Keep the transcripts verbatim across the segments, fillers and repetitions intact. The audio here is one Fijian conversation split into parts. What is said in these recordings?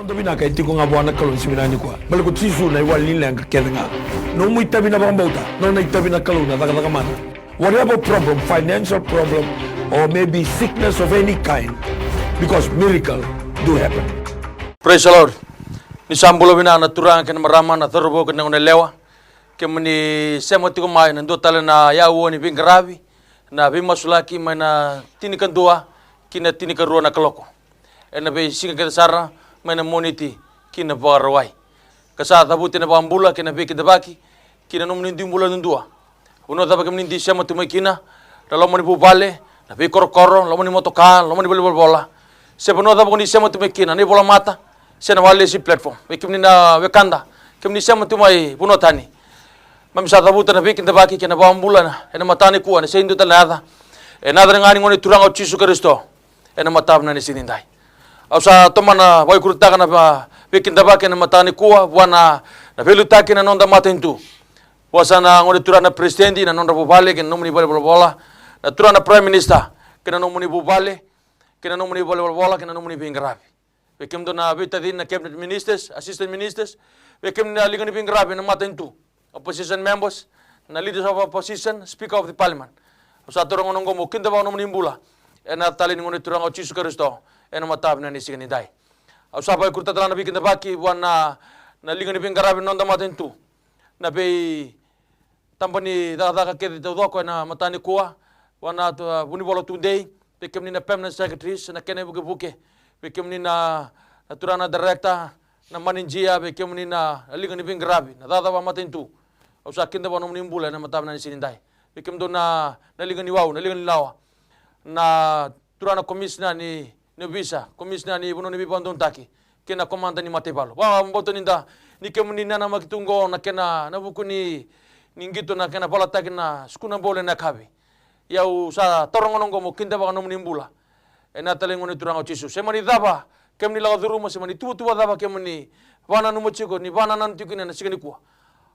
Noda vinaka e tiko ga vua na Kalou ni siga vinaka nikua. Baleta ko Jisu na iwali ni leqa kece ga. Nomu itavi na vakabauta, nona itavi na Kalou na cakacaka mana. Whatever problem, financial problem, or maybe sickness of any kind, because miracle do happen. Praise the Lord. Ni sa bula vinaka na turaga kei na marama, na cauravou kei na goneyalewa. Kemuni sema tiko mai na dua tale na yaua ni veiqaravi, na veimasulaki mai na tinikadua ki na tinikarua na kaloko. Ena veisiga kece sara mai na Moniti ki na Vakarauwai. Ka sa cavuti na vakabula kei na veikidavaki ki na nomuni dui bula duadua. Vanua cava kemuni dui sema tu mai kina, na loma ni vuvale, na veikorokoro, loma ni motoka, loma ni valenivolavola. Se vanua cava ko ni sema tu mai kina, na ivolamata, se na walesi platform. Vei kemuni na wekada, kemuni sema tu mai vanua tani. Mami sa cavuta na veikidavaki kei na vakabula ena mataka nikua, ena sega ni dua tale na yaca. Ena yaca ga ni Gone Turaga o Jisu Karisito. Ena mataka vinaka ni siga nidai. Au sa tomana vakaikurutaka na va-, veikidavaki ena mataka nikua, vua na, na veiliutaki na noda matanitu. Vua sa na Gone Turaga na Peresitedi, na nodra vuvale, kei na nomuni valenivolavola. Na Turaga na Prime Minister, kei na nomuni vuvale, kei na nomuni valenivolavola, kei na nomuni veiqaravi. Vei kemudou na veitacini na cabinet ministers, assistant ministers, vei kemuni na liga ni veiqaravi ena matanitu, opposition members, na leaders of opposition, speaker of the parliament. Au sa taura na gauna oqo meu kidavaka na nomuni bula ena yaca talei ni Gone Turaga o Jisu Karisito, ena mataka vinaka ni siga nidai. Au sa vakaikurutaka tale ga na veikidavaki vua na, na liga ni veiqaravi ena noda matanitu, na vei taba ni cakacaka kece taucoko ena mataka nikua, vua na, a, Vunivola Tudei, vei kemuni na permanent secretaries, na kena ivukevuke, vei kemuni na, na turaga na director, na manager, vei kemuni na, na liga ni veiqaravi, na cakacaka vakamatanitu. Au sa kidavaka na nomuni bula ena mataka vinaka ni siga nidai. Vei kemudou na, na liga ni wau, na liga ni lawa, na turaga na komisina ni, ni ovisa, komisina ni vanua ni veivakadodonutaki, kei na komada ni mataivalu. Vakabauta ni da, ni kemuni nanamaki tu oqo na kena, na vuku ni, ni qito na kena valataki na sukuna bole na yakavi. Ia au sa taura na gauna oqo meu kidavaka na nomuni bula ena yaca talei ni Gone Turaga o Jisu. Se mani cava kemuni lako curuma, se mani tuvatuva cava kemuni vakananuma tiko, ni vakanananu tiko kina ena siga nikua.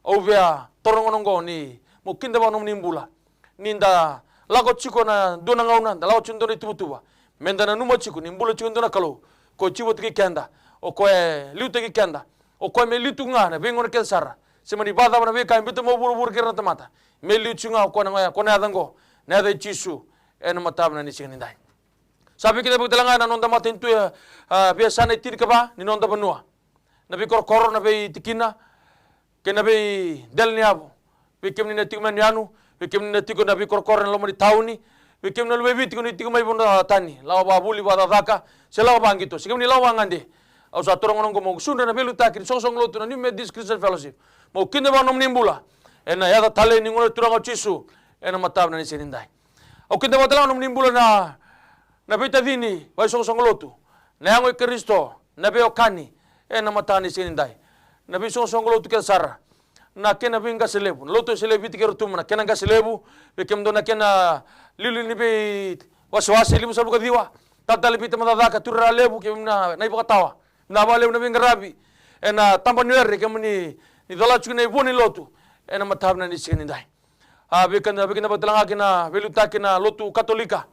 Au via taura na gauna oqo ni meu kidavaka na nomuni bula. Ni da lako tiko ena dua na gauna, da lako tiko ena dua na ituvatuva, meda nanuma tiko ni bula tiko e dua na Kalou, o koya e tiko vata kei keda, o koya e liutaki keda, o koya me liu tiko ga ena veigauna kece sara. Se mani vakacava na veika e biuta mai o vuravura kei ira na tamata, me liu tiko ga o koya ena, o koya ena yaca oqo, na yaca i Jisu, ena mataka vinaka ni siga nidai. Sa veikidavaki tale ga ena noda matanitu, e, a, veiyasana e tinikava ni noda vanua, na veikorokoro, na veitikina, kei na veidela ni yavu. Vei kemuni na tiko mai yanuyanu, vei kemuni na tiko ena veikorokoro ena loma ni tauni, vei kemuni na luvei Viti ko ni tiko mai vanua tani, lako vakavuli, vakacakacaka, se lako vakaqito, se kemuni lako vakagade. Au sa taura na gauna oqo meu sudra na veiliutaki ni soqosoqo lotu na New Methodist Christian Fellowship, meu kidavaka na nomuni bula ena yaca talei ni Gone Turaga o Jisu, ena mataka vinaka ni siga nidai. Au kidavaka tale ga na nomuni bula na, na veitacini vakaisoqosoqo lotu, na Yago i Karisito, na veiwekani, ena mataka ni siga nidai. Na veisoqosoqo lotu kece sara, na kena veiqase levu, na lotu e Seleviti kei Rotuma, na kena qase levu, vei kemudou na kena liuliu ni veiwasewase, limasagavulu ka ciwa, talatala i Viti, Macacaka, Ture, Ralevu, kei na, na iVakatawa, na vakalevu na veiqaravi ena taba ni were, kemuni ni cola tiko na ivua ni lotu ena mataka vinaka ni siga nidai. A, veikida, veikidavaki tale ga kei na veiliutaki na lotu Katolika,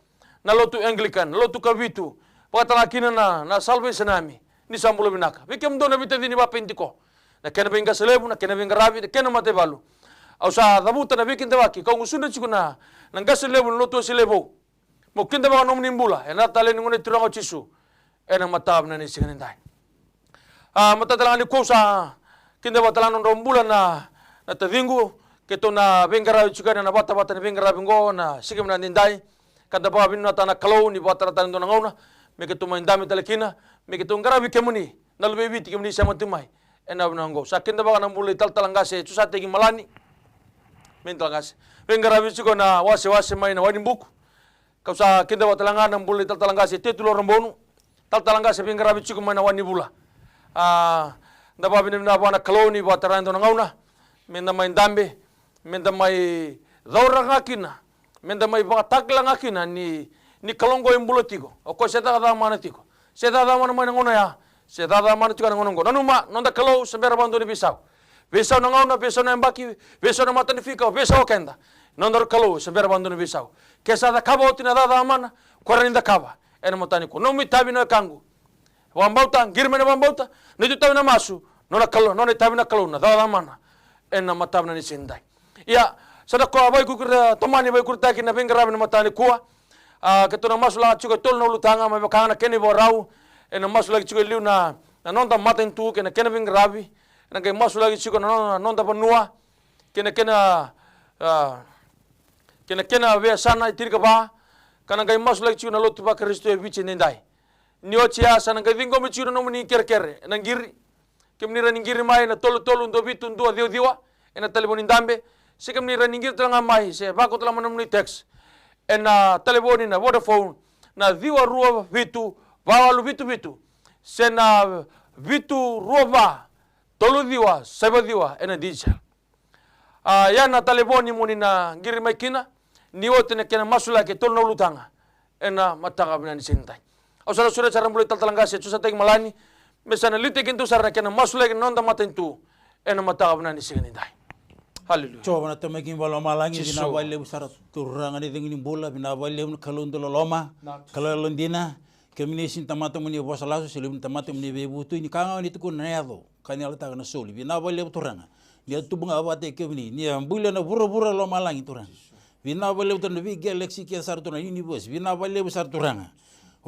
na lotu Anglican, na lotu Kavitu, vaka tale ga kina na, na Salvation Army, ni sa bula vinaka. Vei kemudou na veitacini vakaPenitiko, na kena veiqase levu, na kena veiqaravi, na kena mataivalu. Au sa cavuta na veikidavaki kau gusudra tiko na, na qase levu ni lotu o Selevou. Meu kidavaka na nomuni bula ena yaca talei ni Gone Turaga o Jisu, ena mataka vinaka ni siga nidai. A, mataka tale ga nikua au sa kidavaka tale ga na nodrau bula na, na taciqu, keitou na veiqaravi tiko ena vatavata ni veiqaravi oqo ena siga vinaka nidai. Ka da vakavinavinakataka na Kalou ni vakatara tale e dua na gauna me keitou mai dabe tale kina, me keitou qaravi kemuni na luvei Viti, kemuni sema tu mai ena vanua oqo. Sa kidavaka na bula i talatala qase Josateki Malani, me talatala qase veiqaravi tiko ena wasewase mai na Wainibuku. Kau sa kidavaka tale ga na bula i talatala qase Tetu Lorabonu, talatala qase veiqaravi tiko mai na Wanivula. A, da vakavinavinaka vua na Kalou ni vakatara e dua na gauna meda mai dabe, meda mai cauraka ga kina, meda mai vakatakila ga kina ni, ni Kalou oqo e bula tiko. O koya se cakacaka mana tiko, se cakacaka mana mai na gauna oya, se cakacaka mana tiko ena gauna oqo. Nanuma, noda Kalou se bera vakadua ni veisau. Veisau na gauna, veisau na yabaki, veisau na matanifika, veisau o keda. Nodaru Kalou se bera vakadua ni veisau. Ke sa cakava oti na cakacaka mana, ko rawa ni cakava ena mataka nikua. Nomu itavi na wekaqu. Vakabauta, qiri mai na vakabauta, na itavi na masu, nona Kalou, nona itavi na Kalou na cakacaka mana ena mataka vinaka ni siga nidai. Ia, sa da ko a vaikuku, tomani vaikuritaki na veiqaravi na mataka nikua. A, keitou na masulaka tiko e tolu na ulutaga, me vaka ga na kena ivakarau, ena masulaki tiko e liu na, na noda matanitu kei na kena veiqaravi, ena qai masulaki tiko na noda, noda vanua, kei na kena, a, kei na kena veiyasana e tinikava, ka na qai masulaki tiko na lotu vaKarisito e Viti edaidai. Ni oti ya sa na qai ciqomi tiko na nomuni kerekere, ena qiri. Kemuni rawa ni qiri mai ena tolu tolu dua vitu dua ciwa ciwa, ena talevoni dabe. Se kemuni rawa ni qiri tale ga mai, se vakau tale ga mai na nomuni text. Ena talevoni na Vodafone, na ciwa rua vitu, va walu vitu vitu. Se na vitu rua va, tolu ciwa, saiva ciwa, ena digital. A, ia na talevoni mo ni na qiri mai kina, ni oti na kena masulaki e tolu na ulutaga, ena mataka vinaka ni siga nidai. Au sa na sureti sara na bula italatala qase Josa Taimalani, me sa na liutaki keitou sara na kena masulaki na noda matanitu, ena mataka vinaka ni siga nidai. Haleluya. Jiova na Tamai keimami vakalomalagi, Jisu. Vinaka vakalevu sara Turaga na icegu ni bula, vinaka vakalevu na Kalou dau loloma, Kalou yalodina, kemuni sega ni tamata mo ni vosa lasu, se levu ni tamata mo ni veivutuni, ka ga o ni tukuna na yaco. Ka ni yalataka na soli. Vinaka vakalevu Turaga. Ni a tubu ga vata kei kemuni. Ni a bulia na vuravura lomalagi Turaga. Vinaka vakalevu Turaga na vei galaxy kece sara Turaga, universe. Vinaka vakalevu sara Turaga.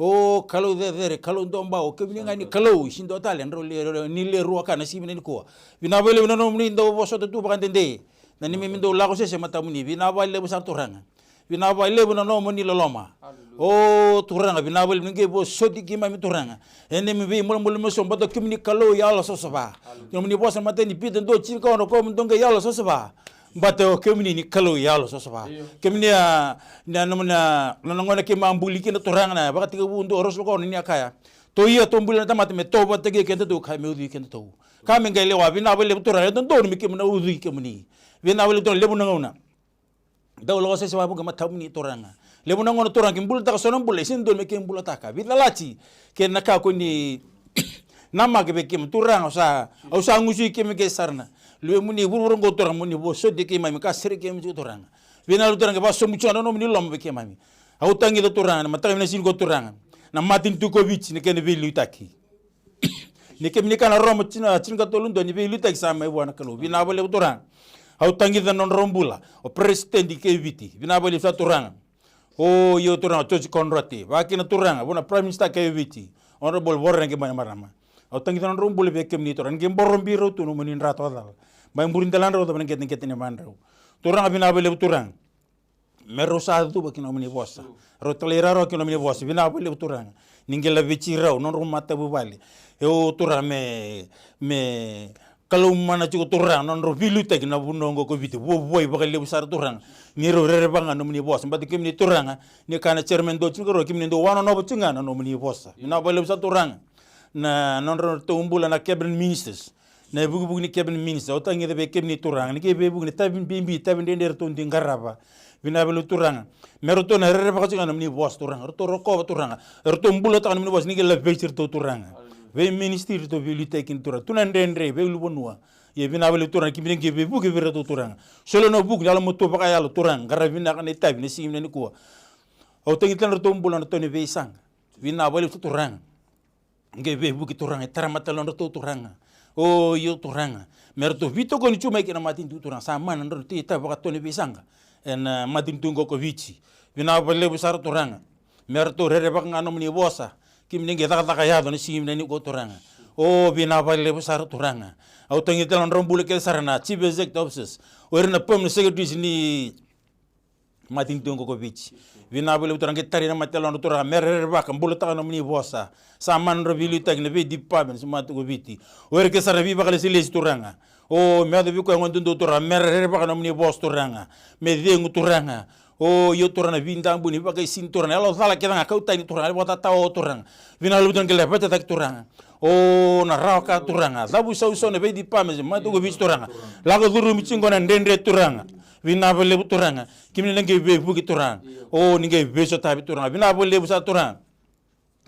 O Kalou cecere, Kalou duabau, kemuni ga ni Kalou, sega ni dua tale, drau le, ni le rua ka na siga vinaka nikua. Vinaka vakalevu na nomuni dau vosota tu vakadede. Na neimami dau lako sese matamuni. Vinaka vakalevu sara Turaga. Vinaka vakalevu na nomuni loloma. Hallelujah. O Turaga, vinaka vakalevu ni qai vosoti keimami Turaga. Ena neimami veimalumalumu eso, baleta kemuni Kalou yalosavasava. Hallelujah. Nomuni vosa matai ni Pita dua tinikaono, ko dou qai yalosavasava. Baleta o kemuni ni Kalou yalosavasava. Io. Kemuni a, na, na, na, na, na gauna keimami a buli kina Turaga na Vakatekivu dua ruasagavulu ka ono ni a kaya. Tou ia tou bulia na tamata me tovata kei kedatou, ka me ucui kedatou. Ka me qai lewa, vinaka vakalevu Turaga, e dodonu me keimami na ucui kemuni. Vinaka vakalevu Turaga, levu na gauna. Dau lako sese vakavuqa matamuni Turaga. Levu na gauna Turaga, keimami bulataka so na bula, e sega ni dodonu me keimami bulataka. Veicalati, kei na ka ko ni namaka vei keimami Turaga, au sa, au sa gusu i keimami kece sara na. Luvemuni vuravura qo Turaga, mo ni vosoti keimami, ka sereki keimami tiko Turaga. Vinaka Turaga, vakasobu tiko na nomuni loloma vei keimami. Au tagica Turaga, na mataka vinaka ni siga qo Turaga. Na matanitu ko Viti, na kena veiliutaki. Ni kemuni kana Roma tini, tinikatolu dua ni veiliutaki sa mai vua na Kalou. Vinaka vakalevu Turaga. Au tagica na nodrau bula. O President kei Viti. Vinaka vakalevu sa Turaga. O io Turaga, George Conrad. Vakakina Turaga, vua na Prime Minister kei Viti. Honorable Voreqe Bainimarama. Au tagica na nodrau bula vei kemuni Turaga. Ni qai borobi rau tu nomuni dra tokacala. Mai muri deladrau, cava na qeteqete ni madrau. Turaga vinaka vakalevu Turaga. Me rau sa cuva ki na nomuni vosa. Rau talairawarawa ki na nomuni vosa. Vinaka vakalevu Turaga. Ni qai laveti rau, nodrau matavuvale. E o Turaga me, me Kalou mana tiko Turaga, nodrau veiliutaki na vanua oqo ko Viti. Vuavuai vakalevu sara Turaga. Ni rau rerevaka ga nomuni vosa. Baleta kemuni Turaga, ni kaya na chairman dua tiko rau, kemuni dau wanonova tiko ga na nomuni vosa. Vinaka vakalevu sara Turaga. Na nodratou bula na cabinet ministers. Na ivukivuki ni cabinet minister, au tagica vei kemuni Turaga, ni qai veivuke na itavi bibi, itavi dredre eratou dui qarava. Vinaka vakalevu Turaga. Me ratou na rerevaka tiko ga nomuni vosa Turaga. Ratou rokova Turaga. Ratou bulataka nomuni vosa, ni qai laveti iratou Turaga. Vei ministry ratou veiliutaki kina Turaga. Tu na dredre, veiliutaki vanua. Ia vinaka vakalevu Turaga, kemuni qai veivuke vei iratou Turaga. Solia na vuku ni yalomatua vakayalo Turaga. Qaravi vinaka na itavi, na siga vinaka nikua. Au tagica na nodratou bula na tou ni veisaqa. Vinaka vakalevu Turaga. Qai veivuke Turaga, e tara mata na nodratou Turaga. O io Turaga. Me ratou veitokoni tu mai kina matanitu Turaga. Sa mana nodratou itavi vakatou ni veisaqa. Ena matanitu qo ko Viti. Vinaka vakalevu sara Turaga. Me ratou rerevaka ga nomuni vosa. Kemuni qai cakacaka yaco na siga vinaka nikua Turaga. O vinaka vakalevu sara Turaga. Au tagica tale na nodrau bula kece sara na chief executive officers. O ira na permanent secretaries ni matanitu qo ko Viti. Vinaka vakalevu Turaga, qai tarai na mata ni yalodra Turaga, me ra rerevaka, bulataka na nomuni vosa. Sa mana nodra veiliutaki na vei departments mai tu ko Viti. O ira kece sara na veivakalesilesi Turaga. O, me yaco vei koya e gone dodonu Turaga, me ra rerevaka na nomuni vosa Turaga. Me cegu Turaga. O, io Turaga na veidabui ni vakaisini Turaga, na yalo cala kece ga kau tani Turaga, na vakatatao Turaga. Vinaka vakalevu Turaga, qai laveta cake Turaga. O, na rawa ka Turaga, cavusausau na vei departments mai tu ko Viti Turaga. Lako curumi tiko na dredre Turaga. Vinaka vakalevu Turaga. Kemuni na qai veivuke Turaga. O, ni qai veisotavi Turaga. Vinaka vakalevu sara Turaga.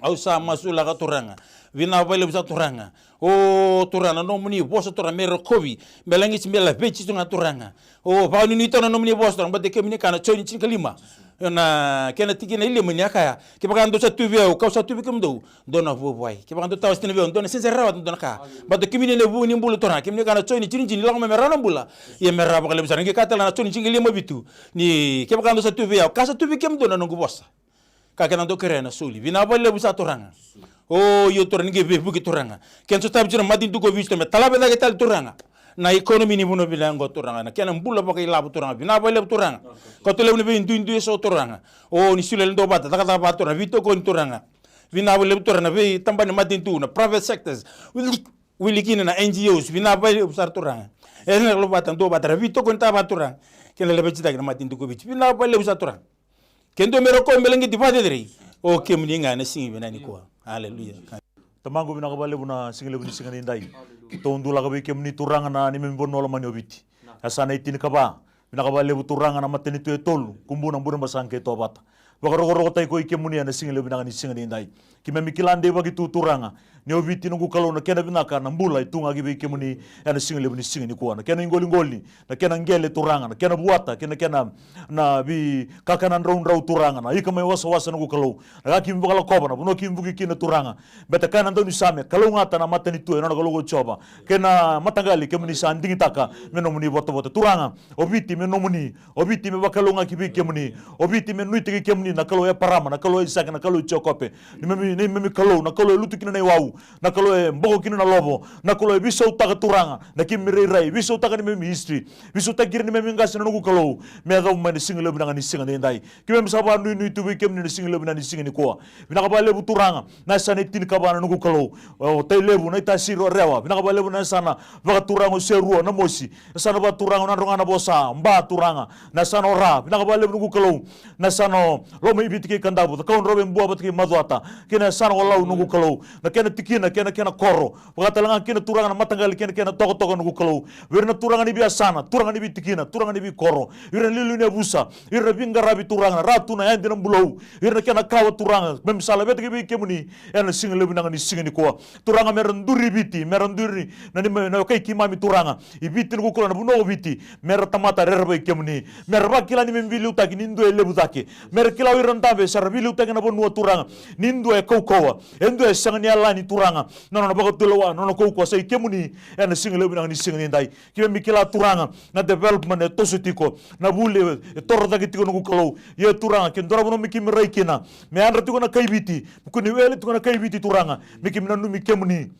Au sa masulaka Turaga. Vinaka vakalevu sara Turaga. O Turaga, na nomuni vosa Turaga me rokovi. Me lagisi, me laveti tu ga Turaga. O, vakanuinui tale na nomuni vosa Turaga. Baleta kemuni kaya na Joni tinikalima. Na kena tikina e lima ni a kaya, kevaka dou sa tu vei au, ka'u sa tu vei kemudou, dou na vuavuai. Kevaka dou tawase tiko vei au, dou na sega ni rawa, dou na ka. Baleta kemuni na vu ni bula Turaga, kemuni ka na joi ni jinijini, lako mai me rawa na bula. Ia me rawa vakalevu sara, qai kaya tale na Joni tinikalima vitu, ni kevaka dou sa tu vei au, ka sa tu vei kemudou na noqu vosa, ka kena dou kerea ena soli. Vinaka vakalevu sa Turaga. O, io Turaga, ni qai veivuke Turaga. Kena sotavi tiko na matanitu ko Viti me talave cake tale Turaga na economy ni vanua vinaka qo Turaga, na kena bula vakailavo Turaga. Vinaka vakalevu Turaga. Kauta levu na veiduidui eso Turaga. O, ni solia e dua vata, cakacaka vata Turaga, veitokoni Turaga. Vinaka vakalevu Turaga, na veitabana ni matanitu, na private sectors. Wili, wili kina na N G Os, vinaka vakalevu sara Turaga. E na lako vata, dua vata, ra veitokonitaka vata Turaga. Kena laveti cake na matanitu ko Viti. Vinaka vakalevu sara Turaga. Ke dua me rokovi me lagiti vakacerecerei, o kemuni ga ena siga vinaka nikua. Aleluya. Tamaqu, vinaka vakalevu na sigalevu ni siga nidai. Keitou dulaka vei kemuni Turaga na neimami vanua lomani o Viti. E sa na itinikava. Vinaka vakalevu Turaga na matanitu e tolu, Kubuna, Burebasaga kei Tovata. Vakarokorokotaki koi kemuni ena sigalevu vinaka ni siga nidai. Keimami kila deivaki tu Turaga ni o Viti noqu Kalou na kena vinaka, na bula e tugaki vei kemuni ena sigalevu ni siga nikua. Na kena iqoliqoli, na kena qele Turaga, na kena vuata, kei na kena, na veikakana draudrau Turaga, na ika mai wasawasa noqu Kalou, na ka keimami vakalakova, na vanua keimami vuki kina Turaga. Baleta kaya na daunisame, kalougata na matanitu e nona Kalou ko Jiova, kei na mataqali kemuni sa digitaka me nomuni votavota Turaga. O Viti me nomuni, o Viti me vakalougatataki vei kemuni, o Viti me nuitaki kemuni, na Kalou o Eparama, na Kalou o Aisake, na Kalou o Jekope. Neimami, neimami Kalou, na Kalou e lutu kina na iwau, na Kalou e boko kina na lovo, na Kalou e veisautaka Turaga na keimami rairai, veisautaka neimami history, veisautaki ira neimami qase na noqu Kalou, me yacova mai na sigalevu vinaka ni siga nidai. Keimami sa vakanuinui tu vei kemuni na sigalevu vinaka ni siga nikua. Vinaka vakalevu Turaga na yasana e tinikava na noqu Kalou, o Tailevu, Naitasiri, o Rewa. Vinaka vakalevu na yasana vakaturaga o Serua, Namosi, yasana vakaturaga o Nadroga, Navosa, Ba Turaga, na yasana o Ra. Vinaka vakalevu noqu Kalou na yasana o Lomaiviti kei Kadavu, Cakaudrove, Bua vata kei Macuata, kei na yasana o Lau noqu Kalou, na kena tikina kei na kena koro, vaka tale ga kina Turaga na mataqali kei na kena tokatoka noqu Kalou. Vei ira na turaga ni veiyasana, turaga ni veitikina, turaga ni veikoro, ira na liuliu ni yavusa, ira na veiqaravi Turaga, na ratu, na yadi, na bulou, ira na kena kawa Turaga, keimami sa lavetaki vei kemuni ena sigalevu vinaka ni siga nikua. Turaga, me ra duri Viti, me ra duri na neimami, na wekai keimami Turaga i Viti noqu Kalou, na vanua o Viti, me ra tamata rerevaki kemuni, me ra vakila neimami veiliutaki ni dua e levu cake, me ra kila o ira dabe sa ra veiliutaki ena vanua Turaga ni dua e kaukauwa, e dua e sega ni yalani Turaga na nona vakatulewa, na nona kaukauwa sa i kemuni ena sigalevu vinaka ni siga nidai. Keimami kila Turaga na development e toso tiko, na vuli e torocake tiko noqu Kalou. Ia Turaga, ke dua na vanua me keimami rai kina, me yadra tiko na kai Viti, me kua ni wele tiko na kai Viti Turaga, me keimami nanumi kemuni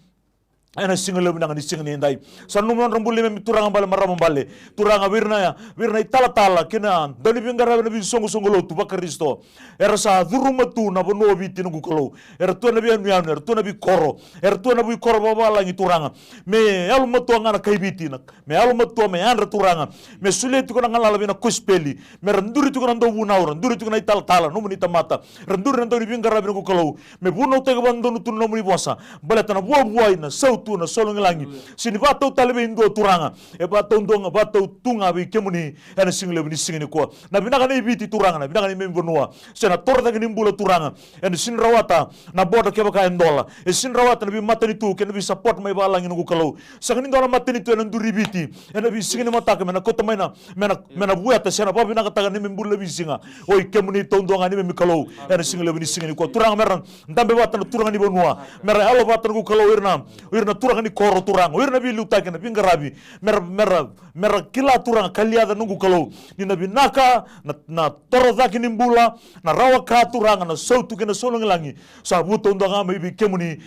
ena sigalevu vinaka ni siga nidai. Sa nanuma na nodra bula neimami turaga bale, marama bale, Turaga, vei ira na, vei ira na italatala kei na dauniveiqaravi ena veisoqosoqo lotu vaKarisito, era sa curuma tu na vanua o Viti noqu Kalou. Era tu ena veiyanuyanu, era tu ena veikoro, era tu ena veikoro vakavalagi Turaga. Me yalomatua ga na kai Viti, na me yalomatua, me yadra Turaga, me solia tiko na galala vei na kosipeli, me ra duri tiko na dauvunau, ra duri tiko na italatala, nomuni tamata, ra duri na dauniveiqaravi noqu Kalou, me vunautaki vakadodonu tu na nomuni vosa, baleta na vuavuai, na sautu, na sologilagi, sega ni vakatau tale vei dua Turaga, e vakatau dua ga, vakatau tu ga vei kemuni ena sigalevu ni siga nikua. Na vinaka nei Viti Turaga, na vinaka neimami vanua, se na torocake ni bula Turaga, ena sega ni rawata na border kevaka e dola, e sega ni rawata na veimatanitu kei na veisupport mai valagi noqu Kalou. Sega ni dua na matanitu ena duri Viti ena veisiga ni mataka me na kauta mai na, me na, me na vueta se na vakavinakataka neimami bula na veisiga. Oi kemuni taudua ga neimami Kalou ena sigalevu ni siga nikua Turaga, me ra dabe vata na turaga ni vanua, me ra yalo vata noqu Kalou, ira na, ira na turaga ni koro Turaga, ira na veiliutaki, na veiqaravi, me ra, me ra me ra kila Turaga, ka liaca noqu Kalou, ni na vinaka, na, na torocake ni bula, na rawa ka Turaga, na sautu kei na sologilagi, sa vu taudua ga mai vei kemuni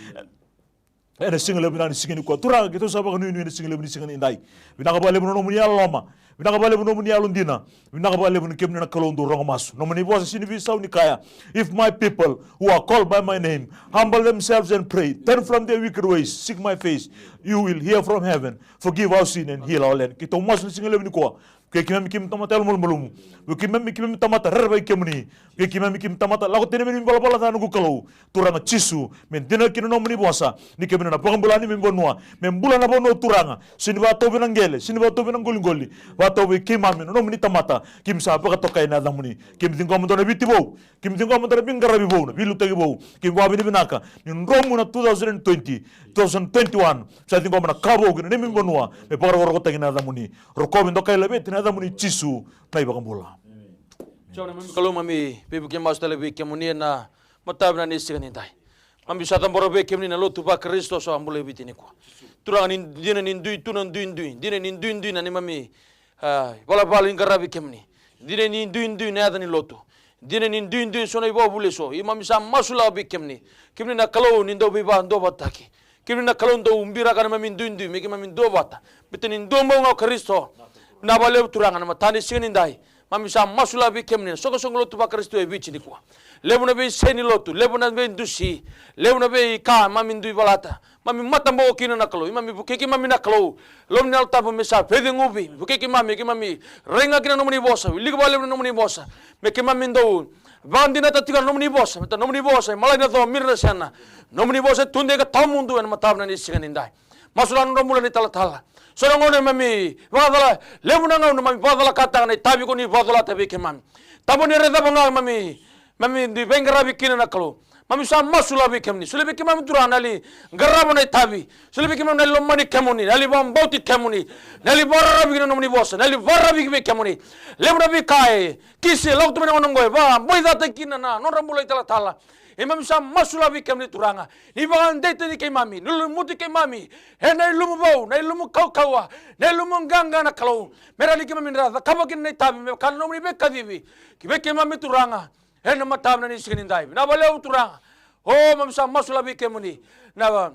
ena sigalevu vinaka ni siga nikua Turaga. Keitou sa vakanuinui ena sigalevu ni siga nidai. Vinaka vakalevu na nomuni yalololoma, vinaka vakalevu na nomuni yalodina, vinaka vakalevu ni kemuni na Kalou dau rogo masu. Nomuni vosa sega ni veisau ni kaya, if my people who are called by my name humble themselves and pray, turn from their wicked ways, seek my face, you will hear from heaven, forgive our sin and heal our land. Keitou masu na sigalevu nikua. Vukei keimami keimami tamata yalomalumalumu. Vukei keimami keimami tamata rerevaki kemuni. Vukei keimami keimami tamata lako tani mai na neimami valavala ca noqu Kalou. Turaga Jisu, me dina kina na nomuni vosa ni keimami na vakabula neimami vanua. Me bula na vanua Turaga. Sega ni vakatauvi na qele, sega ni vakatauvi na qoliqoli. Vakatauvi keimami na nomuni tamata. Keimami sa vakatokai ena yacamuni. Keimami ciqoma dua na Viti vou. Keimami ciqoma dua na veiqaravi vou, na veiliutaki vou. Keimami vakavinavinaka ni dromu na two thousand and twenty, two thousand twenty-one. Sa ciqoma na ka vou ki na neimami vanua me vakarokorokotaki na yacamuni. Rokovi, dokai, laveti ena yacamuni Jisu na iVakabula. Kalou, mami veivuke masu tale vei kemuni ena mataka vinaka ni siga nidai. Mami sa cabora vei kemuni na lotu vaKarisito sa bula e Viti nikua. Turaga, ni dina ni dui tu na duidui, dina ni duidui na neimami, a, ivalavala ni qaravi kemuni. Dina ni duidui na yaca ni lotu. Dina ni duidui eso na ivakavuvuli eso. Ia mami sa masulaka vei kemuni. Kemuni na Kalou ni dau veivakaduavatataki. Kemuni na Kalou dau ubiraka na neimami duidui me keimami duavata. Baleta ni dua bau ga o Karisito. Vinaka vakalevu Turaga, na mataka ni siga nidai. Mami sa masulaka vei kemuni na soqosoqo lotu vaKarisito e Viti nikua. Levu na veisei ni lotu, levu na veidusi, levu na veika mami dui valata. Mami mataboko kina na Kalou, ia mami vukei keimami na Kalou. Loma ni Yalo Tabu me sa veiceguvi, vukei keimami, keimami rai ga kina na nomuni vosa, wilika vakalevu na nomuni vosa. Me keimami dau vakadinata tiko na nomuni vosa, baleta na nomuni vosa e malai na co, mira na sena. Nomuni vosa e tudei ka tawamudu ena mataka vinaka ni siga nidai. Masulaka na nodra bula na italatala. So na gauna mami vakacala, levu na gauna mami vakacalakataka na itavi ko ni vakacolata vei keimami. Tabu ni ra cava ga mami, mami dui veiqaravi kina na Kalou. Mami sa masulaka vei kemuni. Solia vei keimami Turaga na yali qarava na itavi. Solia vei keimami na yali lomani kemuni, na yali vakabauti kemuni, na yali vakararavi ki na nomuni vosa, na yali vakararavi ki vei kemuni. Levu na veika e kisi e lako tu mai na gauna oqo e vakaboicataki kina na nodra bula italatala. Ia mami sa masulaka vei kemuni Turaga. Ni vakadeitaki keimami, ni lumuti keimami ena ilumu vou, na ilumu kaukauwa, na ilumu qaqa na Kalou. Me rawa ni keimami ra cakava kina na itavi me vaka na nomuni veikacivi ki vei keimami Turaga. Ena mataka vinaka ni siga nidai. Vinaka vakalevu Turaga. O, mami sa masulaka vei kemuni na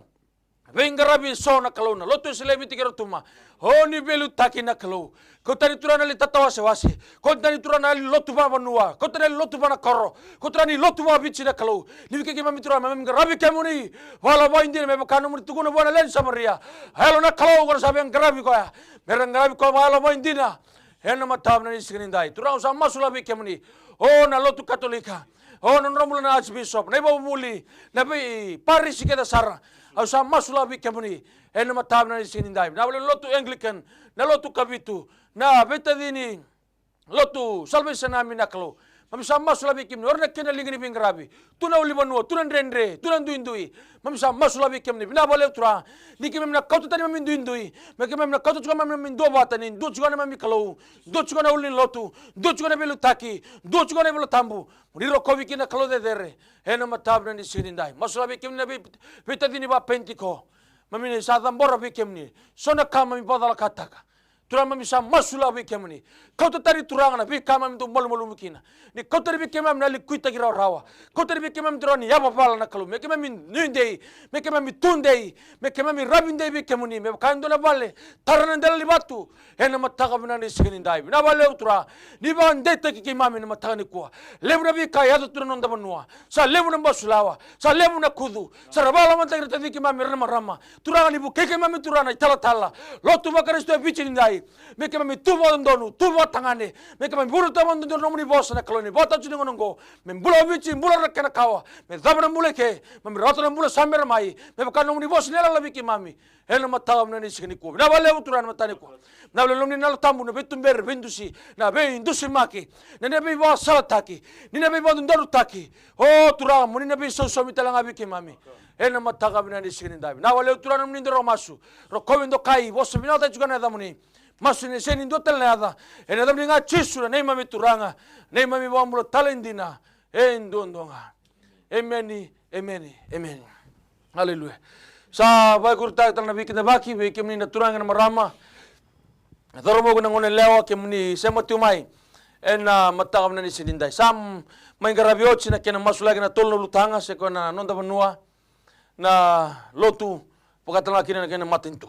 veiqaravi eso na Kalou, na lotu e Sele, Viti kei Rotuma. O, ni veiliutaki na Kalou. Kauta tani Turaga na yali tatawasewase. Kauta tani Turaga na yali lotu vakavanua. Kauta tani na yali lotu vakanakoro. Kauta tani na yali lotu vakaViti na Kalou. Ni vukei keimami Turaga, mami qaravi kemuni vakayalo vakaidina me vaka nomuni tukuna vua na lewe ni Samaria. A Yalo na Kalou ko na sa veiqaravi koya. Me ra qaravi koya vakayalo vakaidina. Ena mataka vinaka ni siga nidai. Turaga, au sa masulaka vei kemuni. O, na lotu Katolika. O, na nodra bula na Archbishop, na ivakavuvuli, na veiparisi kece sara. Au sa masulaka vei kemuni. Ena mataka vinaka ni siga nidai. Vinaka vakalevu na lotu Anglican, na lotu Kavitu, na veitacini lotu Salvation Army na Kalou. Mami sa masulaka vei kemuni. O ira na kena liga ni veiqaravi. Tu na ulunivanua, tu na dredre, tu na duidui. Mami sa masulaka vei kemuni. Vinaka vakalevu Turaga. Ni keimami na kauta tani neimami duidui. Me keimami na kauta tiko ga neimami duavata, ni dua tiko ga neimami Kalou. Dua tiko ga na ulunilotu. Dua tiko ga na veiliutaki. Dua tiko ga na iVola Tabu. Mo ni rokovi kina na Kalou cecere. Ena mataka vinaka ni siga nidai. Masulaka vei kemuni na vei, veitacini vakaPenitiko. Mami sa cabora vei kemuni. So na ka mami vakacalakataka. Turaga, mami sa masulaka vei kemuni. Kauta tani Turaga na veika mami dau malumalumu kina. Ni kauta tani vei keimami na yali kuitaki rawarawa. Kauta tani vei keimami Turaga ni yavavala na Kalou. Me keimami nuidei. Me keimami tudei. Me keimami ravi dei vei kemuni. Me vaka e dua na vale. Tara na dela ni vatu. Ena mataka vinaka ni siga nidai. Vinaka vakalevu Turaga. Ni vakadeitaki keimami ena mataka nikua. Levu na veika e yaco tu na noda vanua. Sa levu na basulawa. Sa levu na kucu. Sa ra vakalomataki ira na taci keimami, ira na marama. Turaga, ni vukei keimami Turaga na italatala. Lotu vaKarisito e Viti nidai. Me keimami tu vakadodonu, tu vakatagane. Me keimami vunauta vakadodonu na nomuni vosa na Kalou ni vakatau tiko ni gauna oqo. Me bula o Viti, bula na kena kawa. Me cava na bula eke. Mami rawata na bula sa bera mai. Me vaka na nomuni vosa ni yalayala vei keimami. Ena mataka vinaka ni siga nikua. Vinaka vakalevu Turaga na mataka nikua. Vinaka vakalevu na nomuni Yalo Tabu na veituberi, veidusi. Na veidusimaki. Na, na veivakasalataki. Ni na veivakadodonutaki. O Turaga, mo ni na veisausaumi tale ga vei keimami. Ena mataka vinaka ni siga nidai. Vinaka vakalevu Turaga na nomuni dro masu. Rokovi, dokai, vosa vinaka tiko ena yacamuni. Masu ni sega ni dua tale na yaca. Ena yacamuni ga Jisu na neimami Turaga. Neimami iVakabula talei dina. E duadua ga. Emeni, emeni, emeni. Aleluya. Sa vakaikuritaka tale na veikidavaki vei kemuni na turaga na marama. Cauravou kei na goneyalewa, kemuni sema tu mai. Ena mataka vinaka ni siga nidai. Sa mai qaravi oti na kena masulaki na tolu na ulutaga, se koya na noda vanua, na lotu, vakatalega kina na kena matanitu.